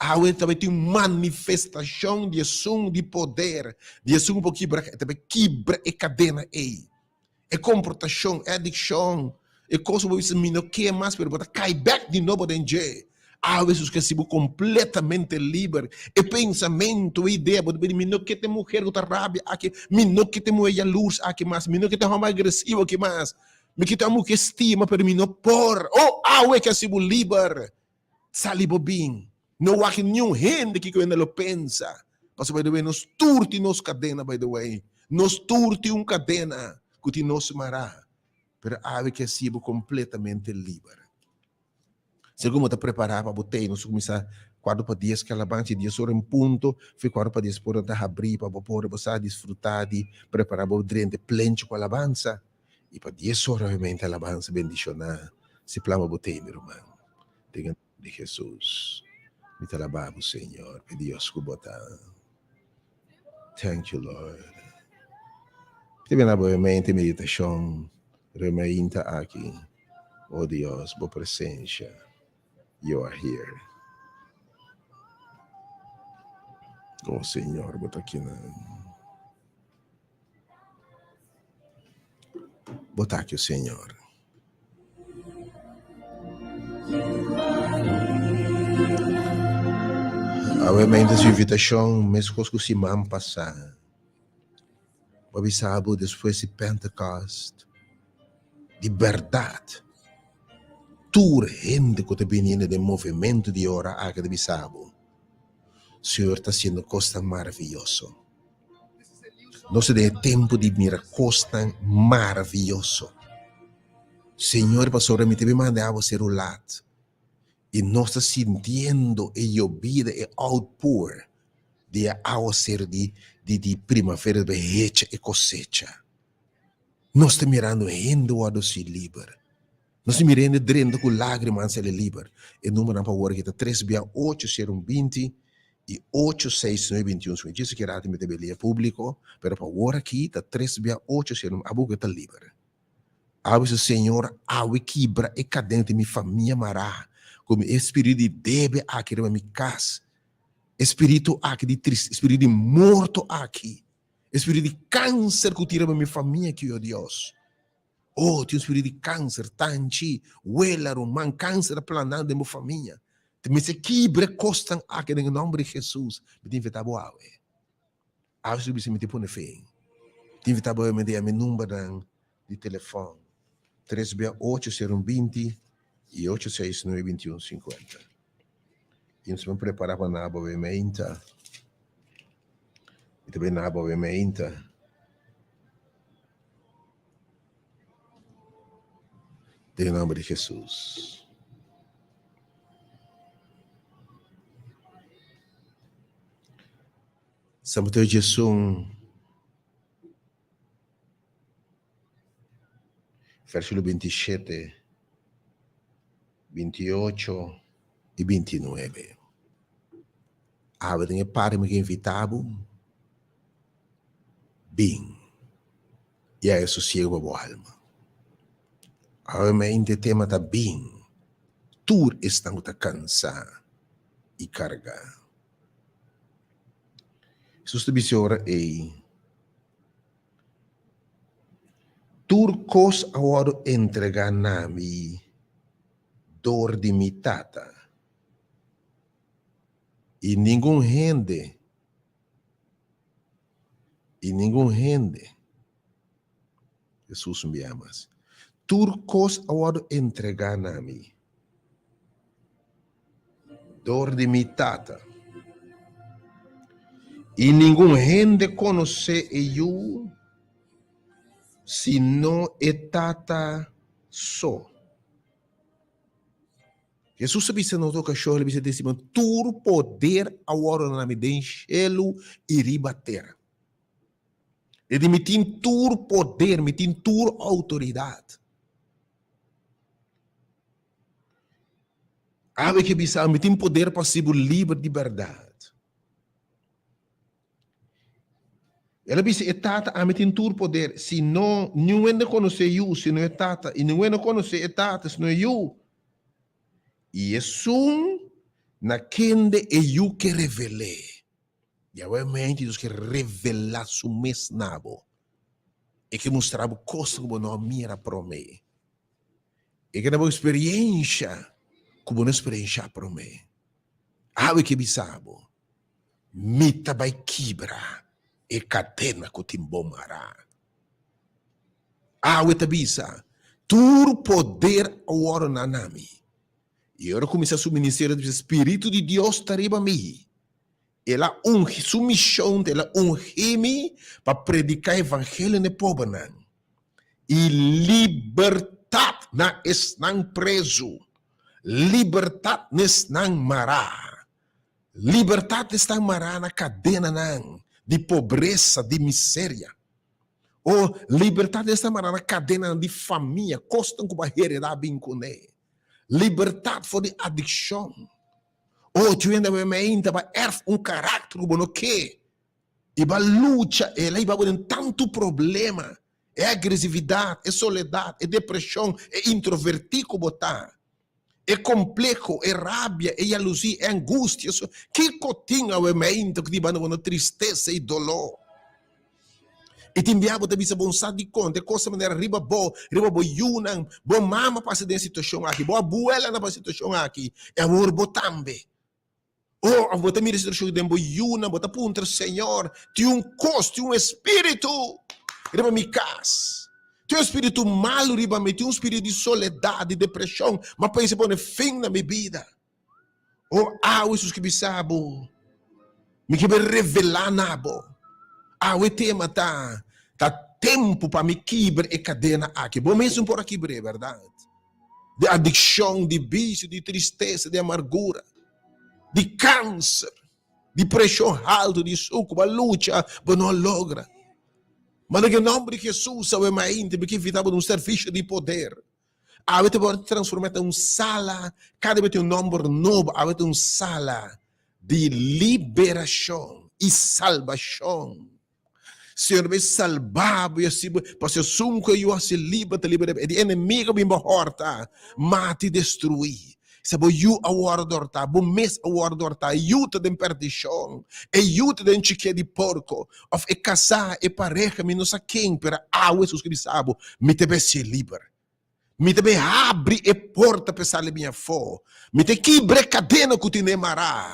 Speaker 1: Awe ta bai tin un manifestashon di esun di poder, di esun ku por kibra, ta bai kibra e kadena ei. E komportashon, e adikshon, e kos ku bo bisa mi no ke mas, pero bo ta kai bèk di nobo den dje. Awe Hesus ke hasi bo kompletamente liber. E pensamentu, e idea, bo ta pidi mi no ke ta e muher ku ta rabia aki, mi no ke ta e muher yalurs aki mas, mi no ke ta e hòmber agresivo aki mas, mi ke ta un muher ku estima pero mi no por. Oh, awe ke hasi bo liber. Sali bo bin. No wak niun hende kiko hende lo pensa. Pasobra by the way nos tur tin nos kadena by the way. Nos tur tin un kadena ku tin nos mará. Pero awe ke hasi bo kompletamente liber. Segun bo ta prepará pa bo tei nos kuminsá kuarto pa dies kalabanchi dies ora en punto fi kuarto pa dies por ta habrí pa bo por bo sa disfrutá di prepará bo drenta e plenchi ku alabansa. I pa dies ora obviamente alabansa bendishoná si plama bo tei mi ruman. Den e nomber di Hesus mi ta alabá bo Señor, e Dios ku bo ta. Thank you, Lord. Te bena bo mente meditacion remainta aki. Oh Dios, bo presencia. You are here. Oh Señor, bo ta akinan. Bo ta aki, oh Señor. Awe mente su invitacion mescos cu siman pasa. Bo a bisa bo despues di Pentecost, di berdad tur hende cu ta biniendo den movimento di ora aki ta bisa bo, Señor ta haciendo cosnan maraviyoso. Nos ta den e tempu di mira kosnan maravioso. Señor, pasobra mi ta bin manda abo ser un lat i nos ta sintiendo e yobida, e outpour di e awaseru di di primavera ta bin hecha e kosecha. Nos ta mirando hende wòrdu si liber. Nos ta mira hende drenta ku lágrimanan sali liber. E numbernan pa wòrdu aki ta tres bia ocho sero un binti i ocho seis nuebe binti un. Djis ki ratu mi ta belia públiko, pero pa wòrdu aki ta tres bia ocho sero un. Abo ku ta liber. Abo bisa, Señor, awe kibra e kadena di mi famia mará ku mi e spiritu di debe aki riba mi kas, e spiritu aki di tristesa, e spiritu di morto aki, e spiritu di kanser ku tira riba mi famia aki, o Dios. Oh, tin un spiritu di kanser, tanchi, wela, ruman, kanser ta planando den bo famia. Te mester kibra e kosnan aki den e nòmber di Hesus. Mi ta invitá bo awe. Awe si bo bisa mi ta pone fe. Mi ta invitá bo awe mi ta yama e numbernan di telefòn, tres bia ocho sero un binti i ocho seis nuebe binti un sinkuenta. I nos ta prepará pa naba awe meinta. Mi ta bai naba awe meinta. Den nomber di Jesus. San Mateo 11, versículo 27, 28 i 29. Awe den e parti mi ke invitá bo. Bin, i haya sosiegu pa bo alma. Awe mente tema ta bin, tur esnan ku ta kansá i kargá. Hesus ta bisa e ora ei, Tur kos a wòrdu entregá na mi dor di mi Tata, i ningun hende I ningun hende, Hesus un bia mas, tur kos a wòrdu entregá na mi dor di mi Tata. I ningun hende konosé e Yu sino e Tata so. Hesus a bisa na otro okashon, el a bisa den Simon, Tur poder a wòrdu duna na mi den shelu i riba tera. E di, Mi tin tur poder, mi tin tur outoridat. Awe ke bisa, Mi tin poder pa hasi bo liber di bèrdat. El a bisa e Tata, Ami tin tur poder. Si no, niun hende konosé e Yu, sino e Tata, i niun hende konosé e Tata, sino e Yu, i esun na kende e Yu ke revel'é. Yawèmente Dios ke revelá Su mes na bo. E ke mustra bo kosnan ku bo no a mira promé. E ke da bo eksperiensha ku bo no eksperenshá promé. Awe ke bisa bo, Mi ta bai kibra e kadena ku tin bo mará. Awe ta bisa, Tur poder a wòrdu na na mi. I ora kuminsá su ministerio ta bisa, Spiritu di Dios ta riba mi. El a ungi, su mishon ta el a ungi mi pa prediká evangelio na e pobernan i libertat na esnan prezu, libertat na esnan mará. Libertat esnan mará na kadenanan di pobresa, di miseria. O libertat esnan mará na kadenanan di famia, kosnan ku bo a heredá bin kuné. Libertat for di adikshon. O, tin hende awe meinta pa èrf un karakter ku bo no ke. I bo a lucha, el a hiba bo den tantu problema, e agresividat, e soledat, e depreshon, e introvertí ku bo ta, e kompleho, e rabia, e yalusí, e angustia, so, kiko tin awe meinta ku ta hiba bo na tristesa i doló? I tin bia bo ta bisa bo un sa dikon, e kos ta manera riba bo, riba bo yunan, bo mama pasa den e situashon aki, bo abuelanan pasa den e situashon aki, i awor bo tambe. Oh, of bo ta mira e situashon den bo yunan, bo ta puntra, Señor, tin un kos, tin un espiritu riba mi kas. Tin un spiritu malu riba mi, tin un spiritu di soledat, di depreshon, m'a pensa pone fin na mi bida. Oh, awe Hesus ke bisa bo, mi ke bai revelá na bo. Awe tema ta, ta tempu pa mi kibra e kadena aki. Bo mes no por a kibr'é, bèrdat? Di adikshon, di bisio, di tristesa, di amargura, di kanser, di preshon haltu, di suku, bo a lucha, bo no a logra. Ma den e nòmber di Hesus awe mainta mi ke invitá bo na un servisio di poder. Awe ta por transformá ta un sala, kada bes tin un nòmber nobo, awe ta un sala di liberashon i salbashon. Señor bai salba bo i hasi bo, pasobra esun ku e yu hasi liber ta liber di enemigo a bin bo hòrta, mata i destruí. Si bo yu a wòrdu hòrtá, bo mes a wòrdu hòrtá, e yu ta den pèrdishon, e yu ta den chikié di porko, òf e kasá, e pareha, mi no sa ken, pero awe Hesus ke bisa bo, Mi ta bai hasié liber. Mi ta bai habri e porta pa e sali bin afó. Mi ta kibra e kadena ku tin den mará.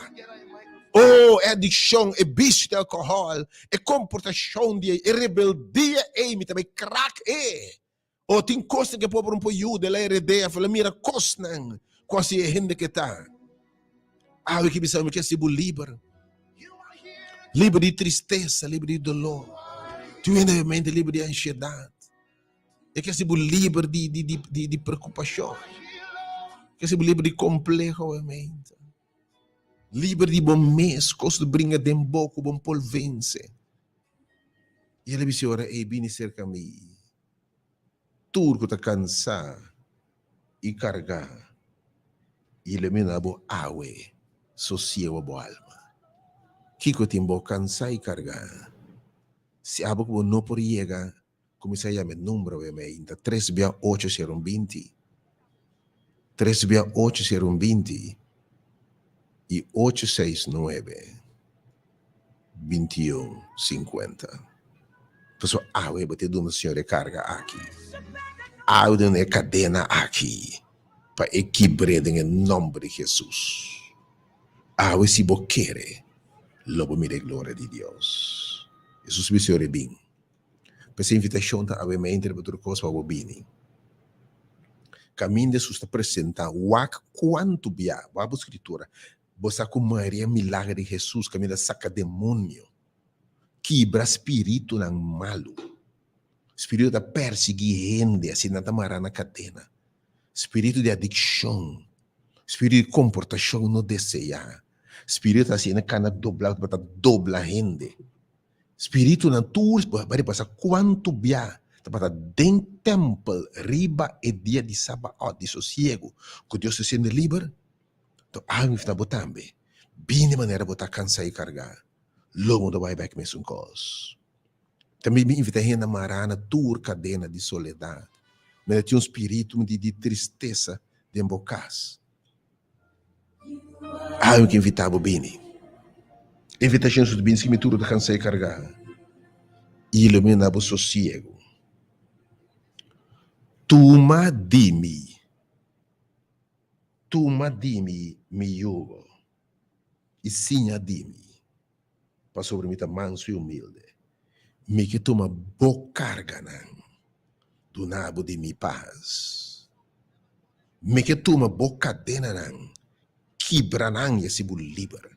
Speaker 1: O, e adikshon, e bisio di alkohòl, e komportashon di ei, e rebeldia ei, mi ta bai krak e. O, tin kosnan ku e pober no por yuda, el a hered'é, a fala, mira kosnan ku hasi e hende ke ta. Awe ki bisa mi ke hasi bo liber. Liber di tristesa, liber di doló. Tin hende mente liber di ansiedat. E ke hasi bo liber di di di di di preokupashon. E ke hasi bo liber di kompleho e mente. Liber di bo mes, kos ta bringa den bo ku bo no por vense. I el a bisa ora ei, Bini serka mi, tur ku ta kansá i kargá, i lo mi duna bo awe sosiegu bo alma. Kiko tin bo kansá i kargá? Si abo ku bo no por yega Kuminsá yama e number awe mei ta tres bia ocho sero un binti, tres bia ocho sero un binti i ocho seis nuebe bintiun sinkuenta. Pasobra awe bo ta duna Señor e karga aki, awe duna e kadena aki pa e kibr'é den e nòmber di Hesus. Awe si bo kere lo bo mira e gloria di Dios. Hesus bisa ora e bin. P'esei invitashon ta awe mente riba tur kos pa bo bini. Kaminda Hesus ta presentá, wak kuantu bia, wak bo Skritura, bo sa ku mayoria milager di Hesus kaminda saka demonio, kibra spiritunan malu. Spiritu ta persiguí hende asina nan ta mará na kadena. Spiritu di adikshon, spiritu di komportashon no deseá, spiritu ta hasi hende kana doblá, ta dobla hende. Spiritunan tur bo a repasa kuantu bia tabata den tèmpel riba e dia di Sabaot, di sosiegu, ku Dios ta siendo liber? To ami fta bo tambe, bini manera bo ta kansá i kargá, lo bo ta bai bèk mesun kos. Tambe mi invitá hende mará na tur kadena di soledat, manera tin un spiritu di tristesa den bo kas. Ami ke invitá bo bini. Invitashon su ta bini si mi tur ta kansá i kargá, i lo mi duna bo sosiegu. Tuma di mi, tuma di mi mi yugo, i siña di mi, pasobra mi ta mansu i humilde. Mi ke tuma bo karganan, duna bo di mi pas. Mi ke tuma bo kadenanan, kibra nan i hasi bo liber.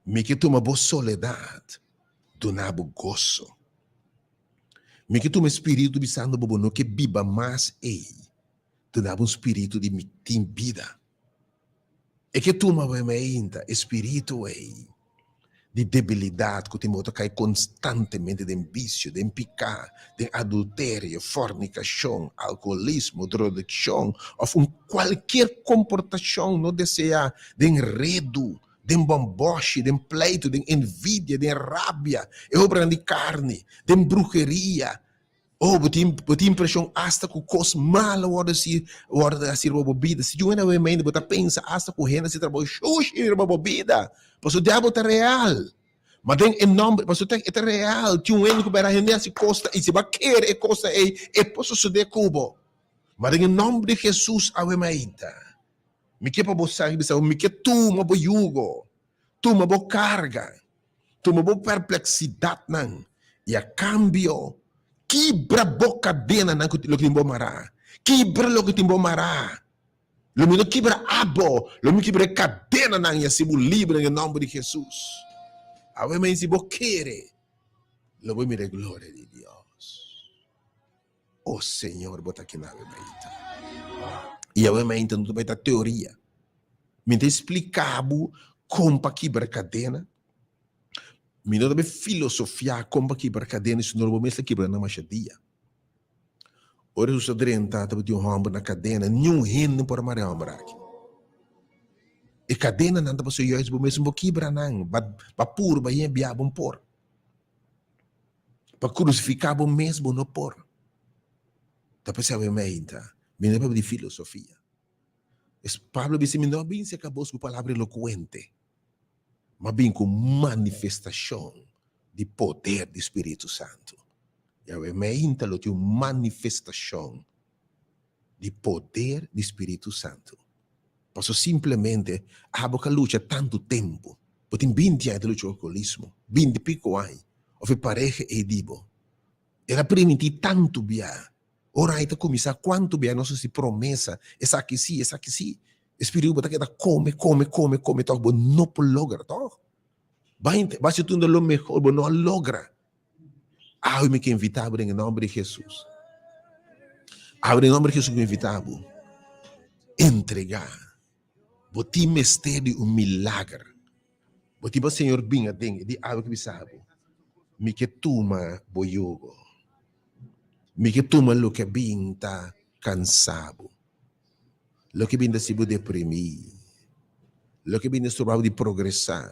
Speaker 1: Mi ke tuma bo soledat, duna bo goso. Mi ke tuma e spiritu bisando bo bo no ke biba mas ei, duna bo un spiritu di mi tin bida. E ke tuma bo mainta e spiritu ei di debilidat ku tin bo ta kai konstantemente den bisio, den piká, den adulterio, fornikashon, alkoholismo, drogadikshon òf un kualkier komportashon no deseá den redu. Den bòmbòshi, den pleitu, den envidia, den rabia, e obranan di karni, den bruheria. Oh, bo tin, bo tin impreshon asta ku kos malo wòrdu hasi, wòrdu hasi riba bo bida. Si djun hende awe mente bo ta pensa asta ku hende hasi trabou shushi riba bo bida. Pasobra diabel ta real. Ma den e nòmber, pasobra e ta real, tin un hende ku bira hende hasi kos ta, i si bo a kere e kosnan ei, e por sosodé ku bo. Ma den e nòmber di Hesus awe mainta, mi ke pa bo sa i bisa bo, mi ke tuma bo yugo, tuma bo karga, tuma bo perpleksidatnan, i a kambio, kibra bo kadenanan ku loke tin bo mará. Kibra loke tin bo mará. Lo mi no kibra abo, lo mi kibra e kadenanan i hasi bo libre den e nòmber di Hesus. Awe mei si bo kere, lo bo mira e gloria di Dios. O Señor, bo ta kina awe mainta. I awe mainta no ta bai ta teoria. Mi ta explica bo kon pa kibra kadena. Mi no ta bai filosofia kon pa kibra kadena, sino bo mes ta kibra nan masha dia. Ora Jesus a drenta, tabatin un hòmber na kadena, niun hende no por a mara e hòmber aki. E kadenanan ta pasobra juist bo mes bo kibra nan, ba purba yen bia bo por. Pa krusifiká bo mes bo no por. Ta p'esei awe meinta, mi no papia di filosofia. Es Pablo a bisa, mi no a bin serka bos ku palabra elokuente, ma bin ku manifestashon di poder di Spiritu Santu. I awe meinta lo tin un manifestashon di poder di Spiritu Santu. Paso simplemente abo ka lucha tantu tempu, bo tin binti aña ta lucha ku alkoholismo, binti piko aña, of e pareha ei di bo. El a primintí tantu bia, ora ai ta kuminsá kuantu bia nos hasi promesa, esaki si, esaki si, e spiritu bo ta keda kome, kome, kome, kome tòg bo no por logra tòg. Bai, bai hasi tunda lo mehor, bo no a logra. Awe mi ke invitá bo den e nòmber di Hesus. Awe den e nòmber di Hesus mi invitá bo. Entregá. Bo tin mester di un milager. Bo tin pa Señor bin aden e di awe ke bisa bo, Mi ke tuma bo yugo. Mi ke tuma loke a bin ta kansa bo. Loke bin ta hasi bo deprimí. Loke bin ta stroba bo di progresá.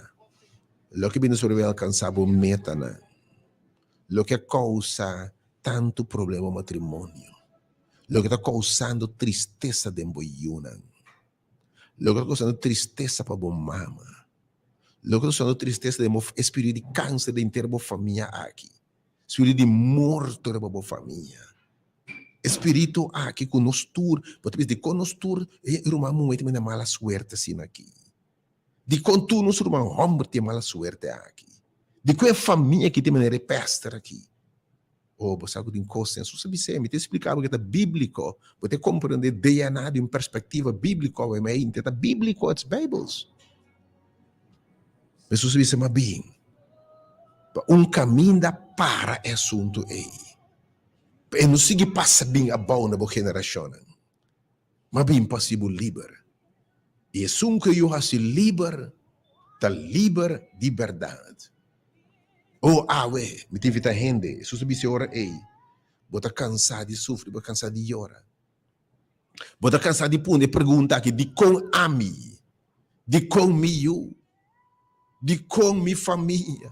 Speaker 1: Loke bin ta stroba bo di alkansá bo metanan. Loke a kousa tantu problema matrimonio. Loke ta kousando tristesa den bo yunan. Loke ta kousando tristesa pa bo mama. Loke ta kousando tristesa den bo e spiritu di kanser den henter bo famia aki. Spiritu di morto riba bo famia. E spiritu aki ku nos tur, bo ta bisa dikon nos tur e ruman muhé ta manda mala suerte asina aki? Dikon tur nos ruman hòmber tin e mala suerte aki? Dikon e famia aki tin manera e pèster aki? Oh, bo sa ku tin kos den su sa bis'é, mi ta espliká bo ke ta bíbliko, bo ta komprendé DNA di un perspektiva bíbliko awe mainta, ta bíbliko, it's Bijbels. Hesus a bisa, Ma bin pa un kaminda para e asuntu ei, pa e no sigui pasa bin abou na bo generashonnan, ma bin pa hasi bo liber. I esun ku e yu hasi liber ta liber di bèrdat. O awe, mi ta invitá hende, Hesus a bisa e ora ei, Bo ta kansá di sufri, bo ta kansá di yora, bo ta kansá di pone e pregunta aki, Dikon ami? Dikon mi yu? Dikon mi famia?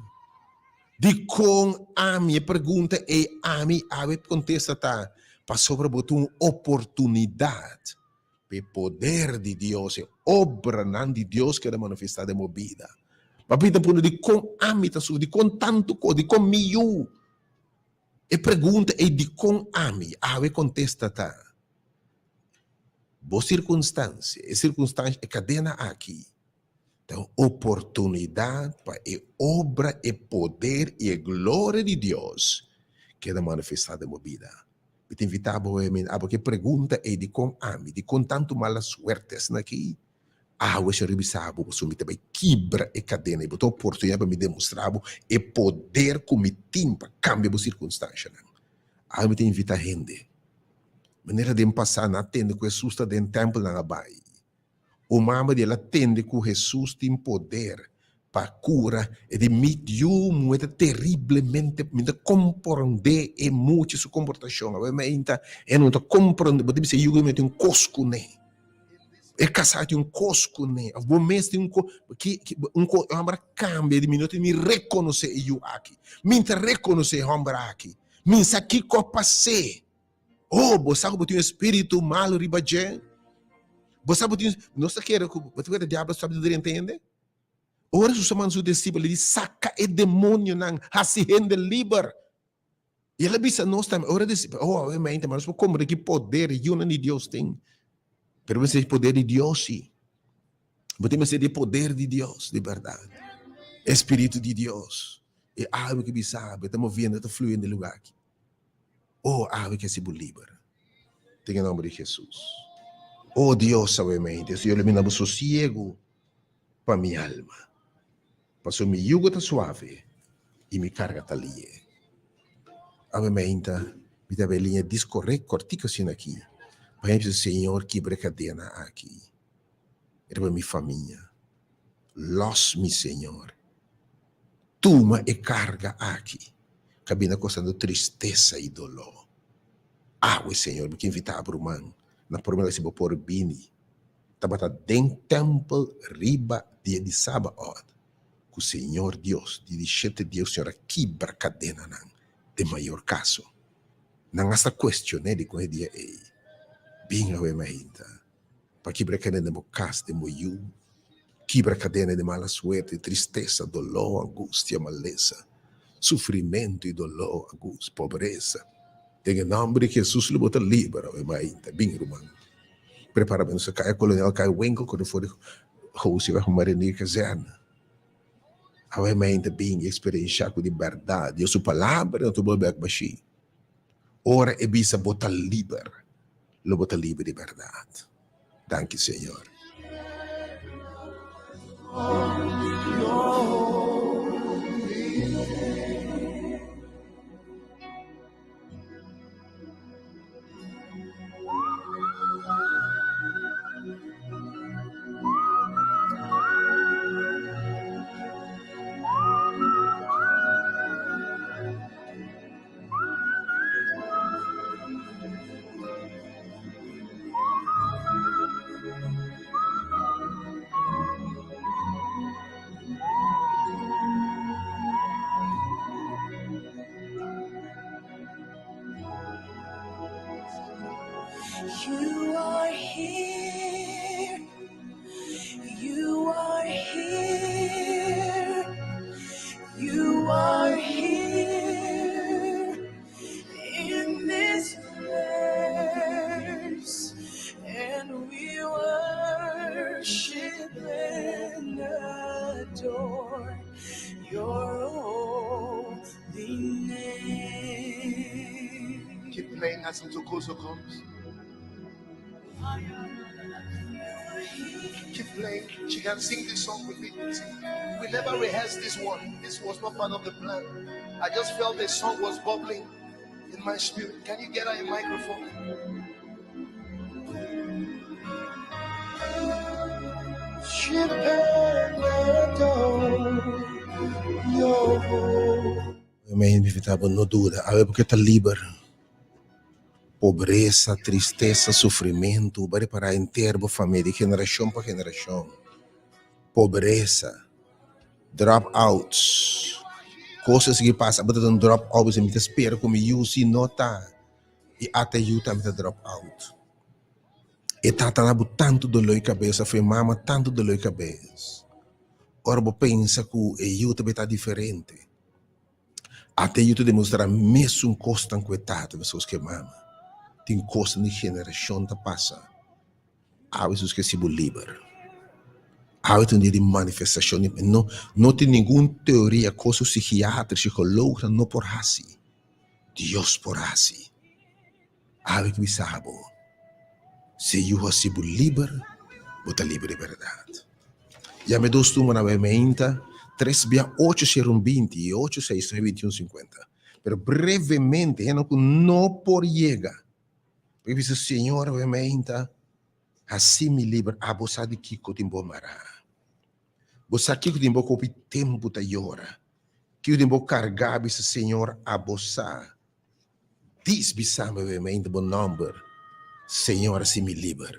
Speaker 1: Dikon ami? E pregunta ei ami awe kontesta ta, pasobra bo tin un oportunidat pa e poder di Dios, e obranan di Dios keda manifestá den bo bida. Papi ta puntra dikon ami ta sufri, dikon tantu kos, dikon mi yu? E pregunta ei dikon ami awe kontesta ta, Bo sirkunstansia, e sirkunstansia, e kadena aki ta un oportunidat pa e obra, e poder i e gloria di Dios keda manifestá den bo bida. Mi ta invitá bo hopi mente, abo ke pregunta ei dikon ami, dikon tantu mala suerte asina aki? Awe Señor a bisa bo, pasobra mi ta bai kibra e kadena i bo ta oportunidat pa mi demostrá bo e poder ku mi tin pa kambia bo sirkunstanshanan. Awe mi ta invitá hende. Manera den pasá nan a tende ku Hesus ta den tèmpel nan a bai. Un mama di el a tende ku Hesus tin poder pa kura e di mi yu muhé ta teriblemente mi ta komprondé e mucha su komportashon. Awe meinta e no ta komprondé bo ta bisa e yu ku mi tin kos kuné. E kasá tin un kos kuné, òf bo mes tin un kos, ki, ki, un kos, e hòmber a kambia di mi, no tin ni rekonosé e yu aki. Mi ta rekonosé e hòmber aki. Mi sa kiko a pas'é. Oh, bo sa ku bo tin un spiritu malu riba dje? Bo sa bo tin, nos ta kere ku, bo ta kere diablo sa di drenta hende? Ora Hesus a manda su disipelnan, el di, Saka e demonionan, hasi hende liber. I el a bisa nos tambe, ora di, oh, awe mente, ma nos por komprende ki poder e yunan di Dios tin. Pero mester di poder di Dios si. Bo tin mester di poder di Dios, di bèrdat. E Spiritu di Dios, e awa ki bisa bo, e ta moviendo, e ta fluyendo e lugar aki. Oh, awe ke hasi bo liber. Den e nomber di Jesus. Oh, Dios, awe mente, Señor, ilumina bo sosiegu pa mi alma. Pasobra mi yugo ta suave i mi karga ta lihe. Awe mainta mi ta bay liña discorre cortico asina aki pa hende bisa Señor kibra e cadena aki riba mi famia. Los mi Señor. Tuma e carga aki ca bina cosando tristesa i dolor. Awe Señor mi ke invita bo ruman na prome si bo por bini. Tabata den tèmpel riba dia di Sabaot ku Señor Dios di di shete dia Señor a kibra kadenanan den mayor kaso. Nan asta kuestion'é dikon e dia ei. Bin awe mainta pa kibra kadena den bo kas, den bo yu. Kibra kadena di mala suerte, tristesa, doló, angustia, malesa, sufrimentu i doló, angustia, pobresa. Den e nòmber di Hesus lo bo ta liber awe mainta. Bin ruman. Prepara bo nos a kaya Kolonel Kai Winkel ku ta for di Gooseweg Marinier Kazerne. Awe mainta bin i eksperenshá ku di bèrdat Dios su Palabra no ta bolbe bèk bashí. Ora e bisa bo ta liber, lo bo ta liber di bèrdat. Danki Señor.
Speaker 2: You are here. You are here. You are here in this place. And we worship and adore your holy name.
Speaker 3: Keep playing as Ntokozo comes. Keep playing. She can sing this song with me. We never rehearsed this one. This was not part of the plan. I just felt the song was bubbling in my spirit. Can you get her a microphone?
Speaker 1: Mi invita bo no duda, awe bo ke ta liber. Pobresa, tristesa, sufrimentu, bo a repará henter bo famia di generashon pa generashon. Pobresa, drop outs, kos a sigui pasa, abo ta un drop out, mi ta spera ku mi yu si no ta, i ata yu tambe ta drop out. E tata na bo tantu doló di kabes òf e mama tantu doló di kabes. Ora bo pensa ku e yu ta bai ta diferente. Ata e yu ta demostrá mesun kosnan ku e tata meskos ku e mama. Tin kosnan di generashon ta pasa. Awe Hesus ke hasi bo liber. Awe ta un dia di manifestashon di no no tin ningun teoria kos ku sikiatra, psikolognan no por hasi. Dios por hasi. Awe ki bisa bo, si e yu hasi bo liber, bo ta liber di bèrdat. Yama e dos tumba na Wemeinta, tres bia ocho sero un 20 i ocho seis nuebe 21 50. Pero brevemente, hende ku no por yega, por bisa, Señor, Wemeinta, hasi mi liber, abo sa di kiko tin bo mará. Bo sa kiko tin bo kopi tempu ta yora, kiko tin bo kargá, bisa, Señor, abo sa. Dis bisa mi wemey ta bo nomber, Señor hasi mi liber.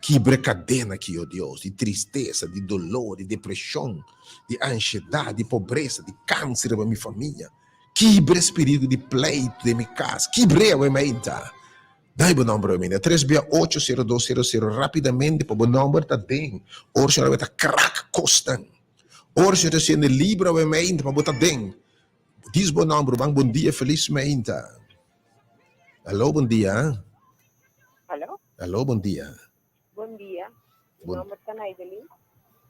Speaker 1: Kibra e kadena aki, o Dios, di tristesa, di doló, di depreshon, di anshedat, di pobresa, di kanser riba mi famia. Kibra e spiritu di pleitu den mi kas. Kibr'é awe meinta. Dai bo nòmber awe meinta. Tres bia ocho sero dos sero sero Rápidamente pa bo nòmber ta den. Ora Señor awe ta krak kosnan. Ora Señor ta siendo libre awe meinta pa bo ta den. Dis bo nòmber, ruman. Bon dia, felis meinta. Aló, bon dia.
Speaker 4: Aló.
Speaker 1: Aló, bon dia.
Speaker 4: Bon dia. Mi nomber ta Naidelin.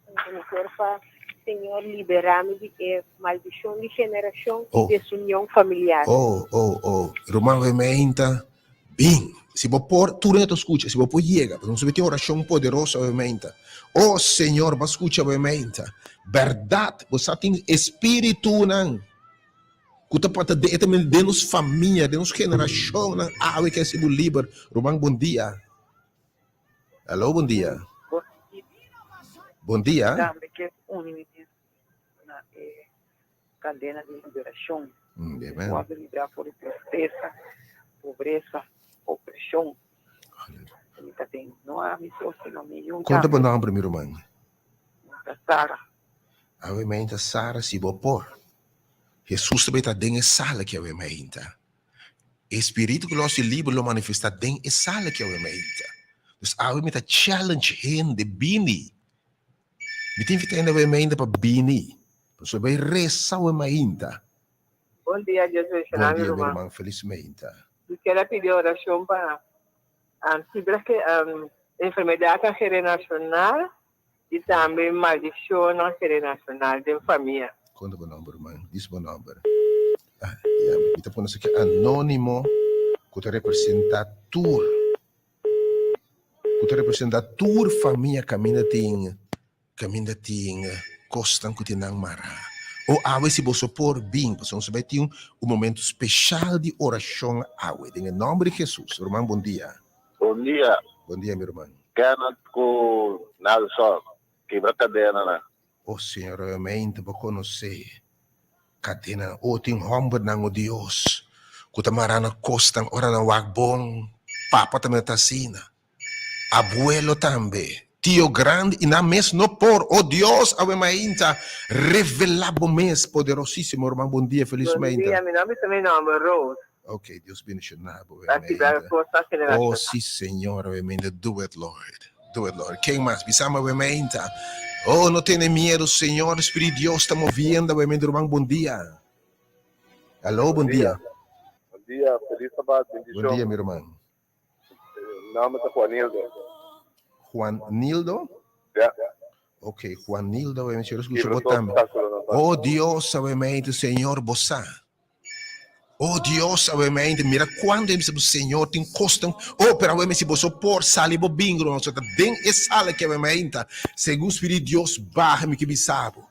Speaker 4: Mi kier pa Señor libera mi di e maldicion di generacion y desunion familiar.
Speaker 1: Oh, oh, oh. Ruman Wemeinta, bin. Si bo por, tur hende ta scucha, si bo por yega, pasobra nos tin oracion poderoso Wemeinta. Oh, Señor, bo a scucha Wemeinta. Berdad, bo sa tin espiritunan Ku ta pata den e ta den nos famia, den nos generashonnan awe ke hasi bo liber. Ruman bon dia. Alo bon dia.
Speaker 5: Bon dia.
Speaker 1: Bon dia.
Speaker 5: Tambe ke uni mi mes na e kandena di liberashon.
Speaker 1: Amen.
Speaker 5: Wòrdu librá for di tristesa, pobresa, opreshon. Mi ta den no ami so sino mi yu
Speaker 1: Kon ta bo
Speaker 5: tambe.
Speaker 1: nòmber mi ruman?
Speaker 5: Mi ta Sara.
Speaker 1: Awe meinta Sara si bo por. Hesus ta beta den e sala ki awe meinta. E spiritu ku lo hasi liber lo manifestá den e sala ki awe meinta. Dus awe mi ta challenge hende bini. Mi ta invita hende awe meinta pa bini. Pasobra bai resa awe mainta.
Speaker 6: Bon dia, Dios bendiciona
Speaker 1: Bon
Speaker 6: mi
Speaker 1: dia mi
Speaker 6: ruman.
Speaker 1: ruman, felis meinta.
Speaker 6: Mi kier a pidi oracion pa kibra enfermedadnan generacional I tambe maldishonnan generacional den famia.
Speaker 1: Kon ta bo nomber ruman? Dis bo nomber. Ah, ya, mi ta pone esaki anonimo ku ta representa tur, ku ta representa tur famia kaminda tin, kaminda tin kosnan ku tin nan mará. O awe si boso por bin, pasobra nos bai tin un momento speshal di orashon awe den e nomber di Jesus. Ruman, bon dia.
Speaker 7: Bon dia.
Speaker 1: Bon dia mi ruman.
Speaker 7: Kenneth ku Nelson kibra kadenanan.
Speaker 1: O Señor realmente bo konosé kadenanan. O tin hòmbernan o Dios ku ta mará na kosnan ora nan wak bon. Papa tambe ta asina. Abuelo tambe. Tio grandi i nan mes no por. O Dios awe mainta revelá bo mes poderosísimo ruman bon dia felis
Speaker 6: Bon
Speaker 1: mainta.
Speaker 6: dia mi nomber ta mi nomber Rose.
Speaker 1: Ok, Dios bendiciona bo,
Speaker 6: Ta kibra
Speaker 1: Wemeinda.
Speaker 6: forsa
Speaker 1: Oh,
Speaker 6: generacional.
Speaker 1: sí, Señor, Wemeinda, do it, Lord. Do it, Lord. Ken mas? Bisama, Wemeinda. Oh, no tene miedo, Señor. Espíritu Dios ta moviendo, Wemeinda, ruman, bon dia. Aló, bon
Speaker 7: Bon dia.
Speaker 1: dia.
Speaker 7: Bon dia, feliz sabat,
Speaker 1: Bon
Speaker 7: bendicion.
Speaker 1: dia, mi ruman.
Speaker 7: Mi nomber ta Juanildo.
Speaker 1: Juan Nildo?
Speaker 7: Ja.
Speaker 1: Ok, Juan Nildo, Wemeinda, Señor, escucha
Speaker 7: Kibra
Speaker 1: bo
Speaker 7: tur
Speaker 1: tambe.
Speaker 7: obstáculo, no
Speaker 1: Oh, Dios, Wemeinda, Señor, bo sa. Oh Dios, awe mente, mira cuando em bo Señor tin costan. Oh, pero awe si boso por sali bo bingro, no ta den e sala que awe mente, según Spirit Dios baja mi que bisabo.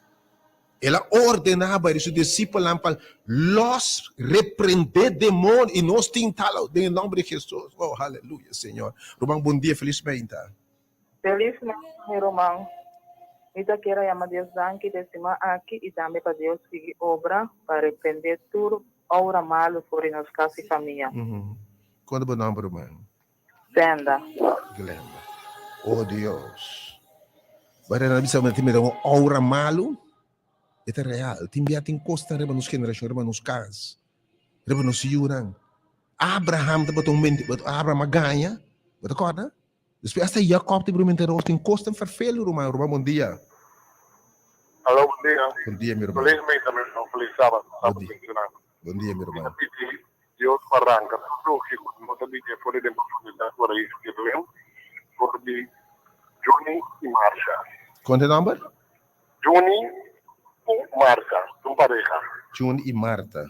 Speaker 1: El a ordenaba a su discípulos pa los reprender demonio y nos tin tal den el nombre de Jesús. Oh, aleluya, Señor. Ruman, bon dia, feliz mente.
Speaker 5: Feliz nochi mi ruman. Mi ta kier a yama Dios danki den siman aki i tambe pa Dios sigui obra pa reprende tur oura malu for di nos kas i famia.
Speaker 1: Kon ta bo nomber ruman?
Speaker 5: Glenda.
Speaker 1: Glenda. Oh Dios. Bo a bisa mi tin un oura malu? E ta real. Tin bia tin kosnan riba nos generashon, riba nos kas, riba nos yunan. Abraham tabata un menti, Abraham a gaña, bo ta kòrda? Despues hasta Jacob tin brumenta roos tin cos tan ferfelu ruman ruman bon dia.
Speaker 7: Alo bon dia.
Speaker 1: Bon dia mi ruman.
Speaker 7: Feliz misa mi ruman feliz sabado
Speaker 1: Bon dia. Bon dia mi
Speaker 7: Mi
Speaker 1: ruman.
Speaker 7: ta pidi Dios pa ranka tur loke ku no ta bini for di den profundidad ku rais di Belem for di Juni i Marcia.
Speaker 1: Kon ta e nomber?
Speaker 7: Juni i Marcia, un pareha.
Speaker 1: Juni i Marta.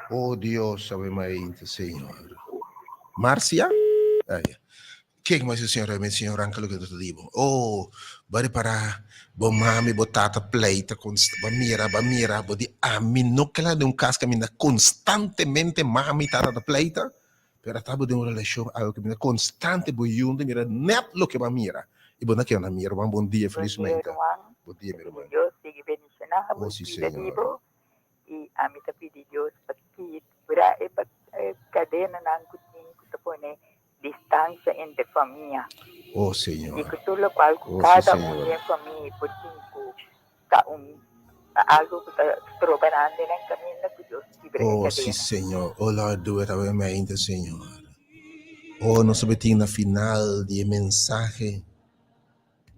Speaker 1: Oh Dios, sabe mainta, Señor. Marcia? Ay. Kijk maar, Señor, mi Señor, arranca lo que te digo. Oh, ba reparar, bo mami, bo tata pleita, const ba mira, ba mira, bo di ami no kela de un cas caminda constantemente mami, tata ta pleita, pero ata bo den un relacion algo que mira constante bo yunde mira net lo que ba mira. Y bo na kela na mira, bon dia,
Speaker 8: Bom dia,
Speaker 1: felizmente.
Speaker 8: irmão.
Speaker 1: Bon dia, mi hermano.
Speaker 8: Dios sigui bendicionando
Speaker 1: Oh, sí,
Speaker 8: vida
Speaker 1: Señor.
Speaker 8: di bo. I ami ta pidi Dios pa kibra e kadenanan ku tin ku ta pone distansia entre famia.
Speaker 1: Oh Señor.
Speaker 8: I ku tur lokual ku
Speaker 1: Oh, sí,
Speaker 8: kada un
Speaker 1: Señor.
Speaker 8: den famia por tin ku ta un algu ku ta stroba nan den nan kaminda ku Dios kibra e
Speaker 1: Oh, sí,
Speaker 8: kadena.
Speaker 1: Señor. Oh, Lord, do it awe Señor. Oh, nos a tin na final di e mensahe.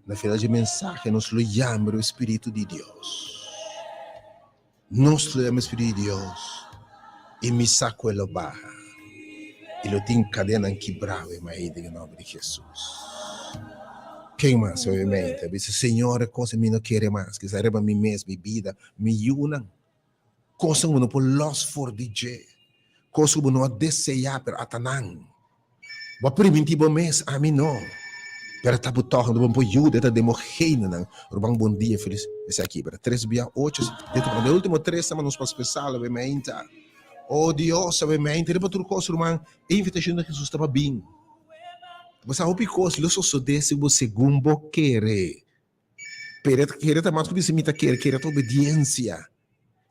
Speaker 1: Na final di e mensahe nos lo yama e Spiritu di Dios. Nos lo yama e Spiritu di Dios i mi sa ku e lo baha i lo tin kadenanan kibrá awe mainta den e nòmber di Hesus. Ken mas awe mainta bisa, Señor, e kos mi no kere mas, kisa riba mi mes, mi bida, mi yunan. Kosnan ku bo no por lòs for di dje, kos ku bo no a deseá pero ata nan. Bo a primintí bo mes, ami no. Pero ta bo tòg, bo no por yuda, e ta den bo genenan. Ruman bon dia, felis. Esaki bira tres bia ocho, dentro di e ultimo tres sama nos pas pensa awe meinta. O Dios, awe meinta riba tur kos ruman, e invitashon di Hesus ta pa bin. Bo sa hopi kos lo sosodé si bo segun bo kere. Pero kere ta mas ku bisa mi ta kere, kere ta obediencia.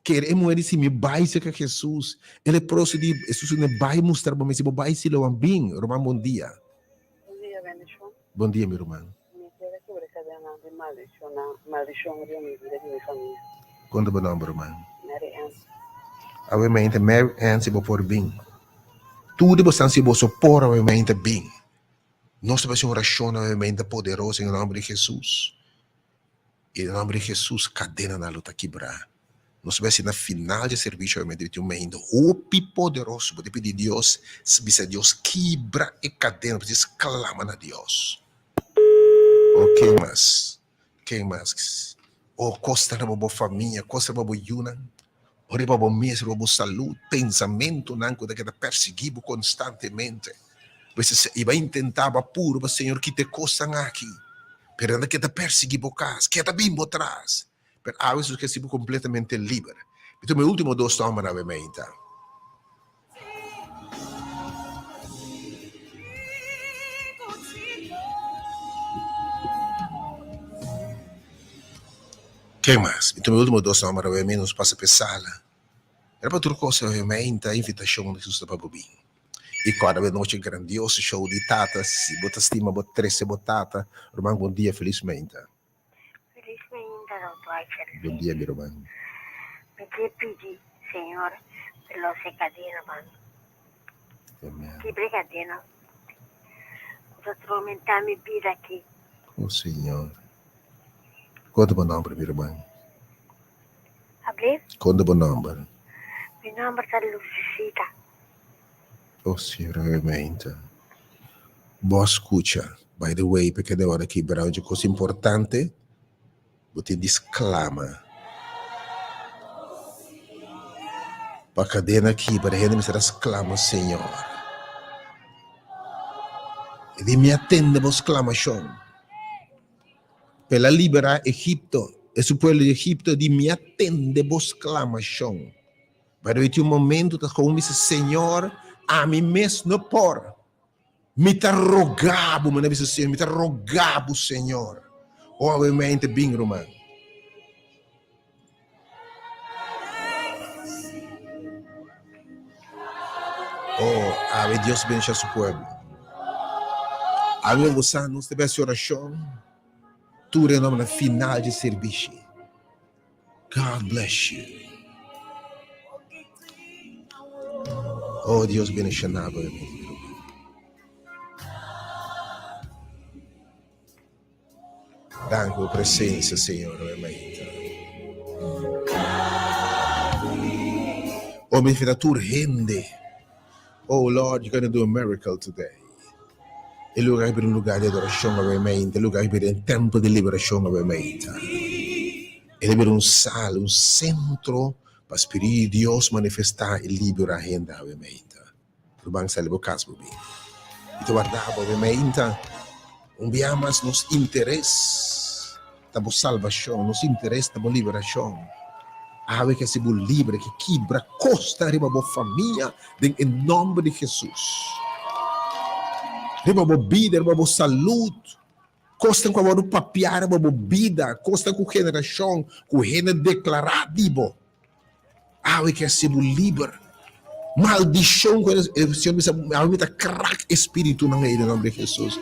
Speaker 1: Kere e muher di si mi bai cerca Jesus, e leproso di Jesus ne bai mustra bo mes, si bo bai Siloam bin. Ruman bon dia.
Speaker 5: Bon dia bendicion.
Speaker 1: Bon dia mi ruman.
Speaker 5: Mi kere kibra cadena di maldicionnan, maldicion riba mi vida di mi famia.
Speaker 1: Kon ta bo nomber ruman?
Speaker 5: Mary Ann.
Speaker 1: Awe mente Mary Ann si bo por bin. Tur di bosan si boso por awe mente bin. Nos ta hasi un orashon nuevamente poderoso en e nòmber di Hesus. I den nòmber di Hesus kadenanan lo ta kibrá. Nos ta hasi na final di e servisio obviamente tin un momento hopi poderoso. Bo ta pidi Dios, bisa Dios kibra e kadena, bo ta sklama na Dios. O ken mas? Ken mas? O kos ta riba bo famia, kos ta riba bo yunan, o riba bo mes, riba bo salud, pensamentunan ku ta keda persiguí bo konstantemente. Bo mester i bo a intentá, bo a purba, Señor, kita e kosnan aki, pero nan ta keda persiguí bo kas, keda bin bo tras. Pero awe Hesus ke hasi bo kompletamente liber. Mi tuma e último dos nòmber awe meinta. Ken mas? Mi tuma e ultimo dos nòmber awe mi nos pasa p'e sala. Era pa tur kos awe meinta invitashon di Hesus ta pa bo bin. I kòrda bo e nochi grandioso show di tata. Si bo ta stima bo trese bo tata. Ruman bon dia felis meinta.
Speaker 9: Felis meinta Doctor
Speaker 1: Bon dia mi ruman.
Speaker 9: Mi ke pidi Señor pa los e cadena pa mi.
Speaker 1: Amen.
Speaker 9: Kibre cadena cu ta tormenta mi bida aki.
Speaker 1: Oh Señor. Con ta bo nomber mi ruman?
Speaker 9: Able?
Speaker 1: Con ta bo nomber?
Speaker 9: Mi nomber ta Lucecita.
Speaker 1: Oh Señor obviamente. Bo a scucha. By the way, p'e keda ora ki bira un cos importante, bo tin di sclama. Pa cadena kibra, hende mester a sclama Señor. E di mi a tende bo sclamacion. P'el a libera Egipto, e su pueblo di Egipto, di mi a tende bo sclamacion. Pero e tin un momento ta kon bisa, Señor, ami mes no por. Mi ta roga bo, mi na bisa Señor, mi ta roga bo, Señor. O awe mente bin, ruman. Oh, awe Dios bendiciona su pueblo. Awe bo sa, nos ta hasi oracion tur e nomber na final di servicio. God bless you. Oh, Dios bendiciona bo. Danki bo presencia, Señor, obviamente. Oh, mi fita tur hende. Oh, Lord, you're gonna do a miracle today. E lugar bira un lugar di adoracion obviamente, e lugar bira un templo di liberacion obviamente. E bira un sala, un centro pa Spiritu di Dios manifesta y libera hende obviamente. Ruman sali bo cas bo bin. Y ta warda bo obviamente. Un bia mas nos interes ta bo salvacion, nos interes ta bo liberacion. Awe ke hasi bo libre, ke kibra kosta riba bo famia den e nomber di Jesus. Riba bo bida, riba bo salud, kosnan ku a wòrdu papiá riba bo bida, kosnan ku generashon, ku hende deklará di bo. Awe ke hasi bo liber. Maldishon ku e Señor bisa, awe mi ta krak e spiritunan ei den nomber di Jesus.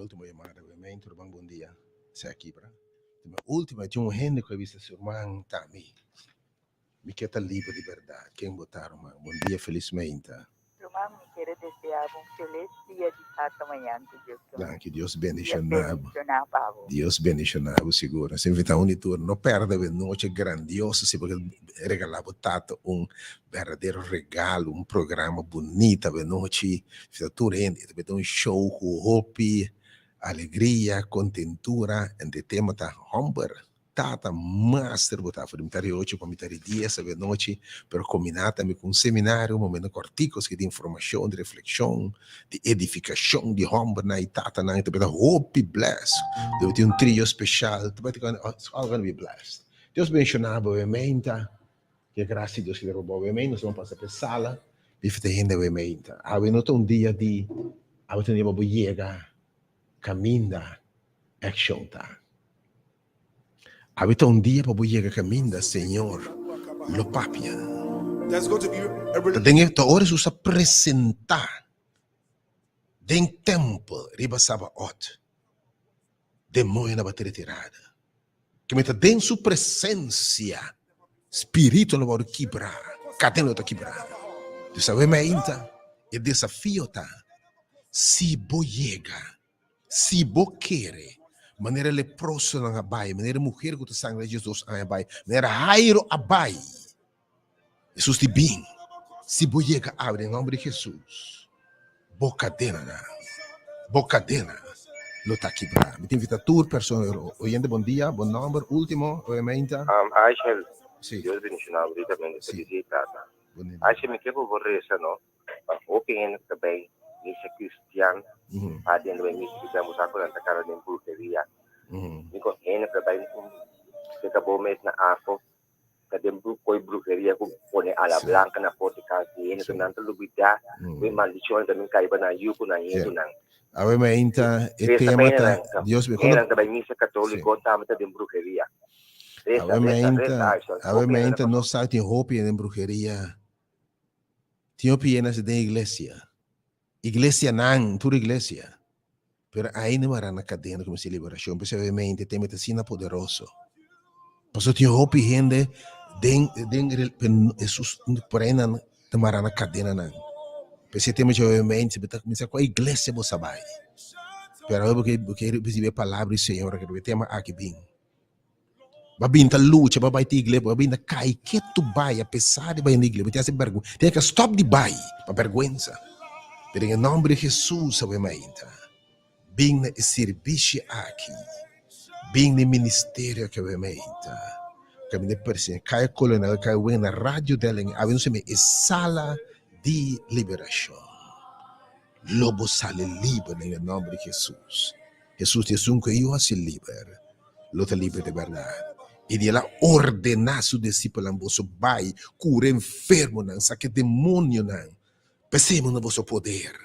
Speaker 1: Último llamada, obviamente, ruman bon dia. Se aki, bra. Último, tin un hende ku a bisa su ruman ta mi. Mi ke ta liber di bèrdat. Ken bo ta, ruman? Bon dia, felismente.
Speaker 8: Ruman, mi kere desea bo un felis dia di tata mañan ku Dios ke.
Speaker 1: Danki, Dios bendishoná bo.
Speaker 8: Bendishoná pa bo.
Speaker 1: Dios bendishoná bo sigur. Nos invitá un di tur, no pèrdè e noche grandioso si bo ke regalá bo tata un berdadero regalo, un programa bunita e nochi. Invitá tur hende. E ta bira un show ku hopi alegria, kontentura, en e tema ta hòmber. Tata master bo ta for di mitad di ocho pa mitad di dies awe nochi, pero kombiná tambe ku un seminario, un momento kòrtiku aski di informashon, di reflekshon, di edifikashon di hòmbernan i tatanan. Ta bira hopi bless. Debe tin un trio speshal. Ta bai it's all gonna be blessed. Dios benshoná bo awe meinta. Ke grasia di Dios keda pa bo awe meinta. Nos ta pasa pa e sala bifita hende awe meinta. Awe no ta un dia di, awe ta un dia pa bo yega kaminda action ta. Awe ta un dia pa bo yega kaminda Señor lo papia. Ta den e ta ora Hesus a presentá den tèmpel riba Sabaot, demoñonan a bati retirada. Keme ta den su presensia, spiritu lo wòrdu kibrá, kadena lo ta kibrá. Dus awe meinta e desafio ta, si bo yega Si bo kere, manera e leprosonan a bai, manera e muher ku ta sangra 12 aña a bai, manera Jairo a bai, Hesus di bin, si bo yega awe den nomber di Hesus, bo kadenanan, bo kadena lo ta kibrá. Mi ta invita tur persona, oyente bon dia, bo nomber, ultimo, obviamente.
Speaker 10: Aishel,
Speaker 1: Sí.
Speaker 10: Dios bendiciona bo ricamente,
Speaker 1: Sí.
Speaker 10: feliz tata.
Speaker 1: Bon dia.
Speaker 10: Aishel, mi ke pa bo reza no, Pa hopi hende ku ta bai misa kristian, pa dentro bai misa kristian bo sa ku nan ta kara den bruheria. Mi kon hende ku ta bai seka bo mes na afo ta den koi bruheria ku pone ala blanka na porta di kas di hende, nan ta lubida ku e maldishon ta bin kai pa nan yu ku nan nietunan.
Speaker 1: Awe mainta e tema ta Dios mi
Speaker 10: Hende ta bai misa katoliko tambe ta den bruheria.
Speaker 1: Awe mainta awe mainta nos sa tin hopi den bruheria. Tin hopi hende den iglesia. Iglesianan, tur iglesia. Pero ainda mara na cadena como si liberacion. P'esei obviamente tema ta asina poderoso. Pasobra tin hopi hende den den Jesus por ahí nan ta mara na cadenanan. P'esei tema dje obviamente bo ta cuminsa cua iglesia bo sa bay. Pero awe bo ke bo ke ricibi e palabra di Señor e tema aki bin. Ba bin ta lucha, ba bai ta iglesia, ba bin ta kai ketu bai apesar di bai na iglesia. Bo tin hasi bergwensa, tin ke stop di bai pa bergwensa. Pero den e nomber di Jesus awe mainta, bin na e sirbishi aki, bin na e ministerio aki awe mainta. Kaminda e persin kai kolonel kai wen na radio Delling awe nos e sala di liberashon. Lo bo sali liber den e nomber di Jesus. Hesus di esun ku e Yu hasi liber, lo ta liber di bèrdat. I di el a ordená su disipelnan, Boso bai, kura enfermonan, saka e demonionan, p'esei manda boso poder.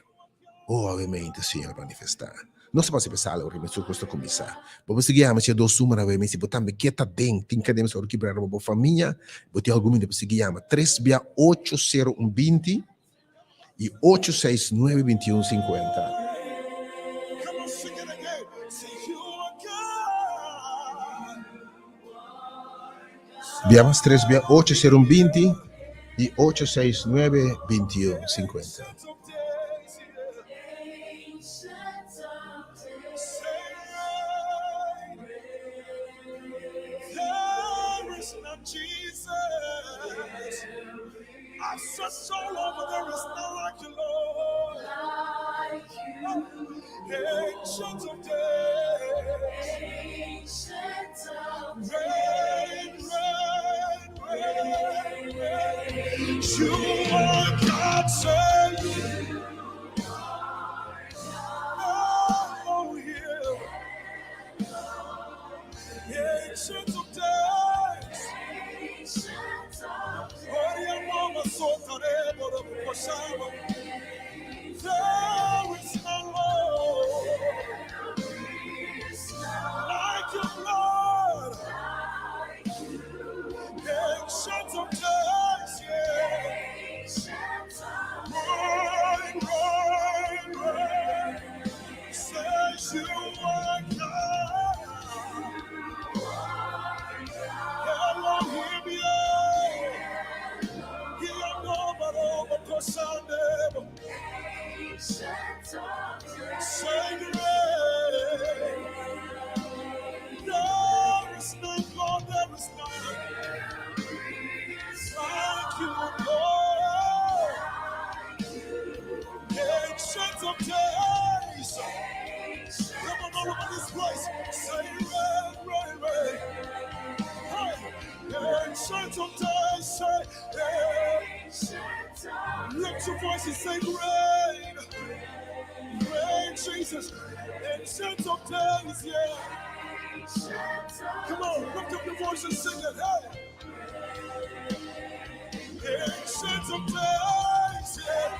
Speaker 1: O, awemente Señor manifestá. Nos ta pasa p'e sala ora ku kos ta kuminsá. Bo mester yama si e dos numero awe, si bo tambe ke ta den, tin kadena mester ora kibra riba bo famia, bo tin algun minuto pa sigui yama tres bia ocho sero un binti. i ocho seis nuebe 21 50. Bia mas tres bia ocho sero un 20 i ocho seis nuebe 21 50.
Speaker 11: Ancient of days. Reign, reign, reign, reign. You are God, say Elohim. Ancient of days. There is no Lord like you, Lord. Ancient of days, yeah. Reign, reign, reign. Says you are God. Elohim, yeah. Say great. There is none, Lord, there is none like you, Lord. Ancient of days. Come on, all over this place. Say, reign, reign, reign. Hey, ancient of days. Say, hey. Lift your voice and say, reign. Reign, Jesus. Ancient of days, yeah. Come on, lift up your voice and sing it. Hey. Ancient of days, yeah.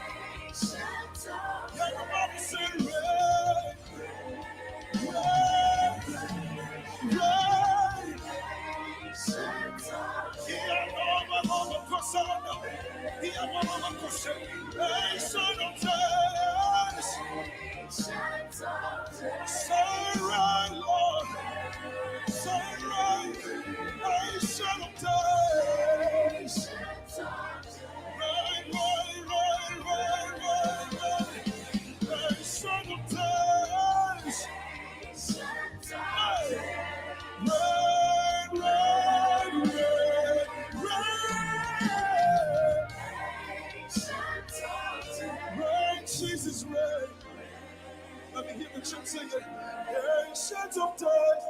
Speaker 11: Everybody say, reign, reign, reign. Ancient of days. Say, reign, Lord. Say, reign. Ancient of days. Reign, reign, reign, reign, reign, reign. Ancient of days. Hey. Reign, reign, reign, reign. Reign, Jesus, reign. Let me hear the church sing it. Ancient of days.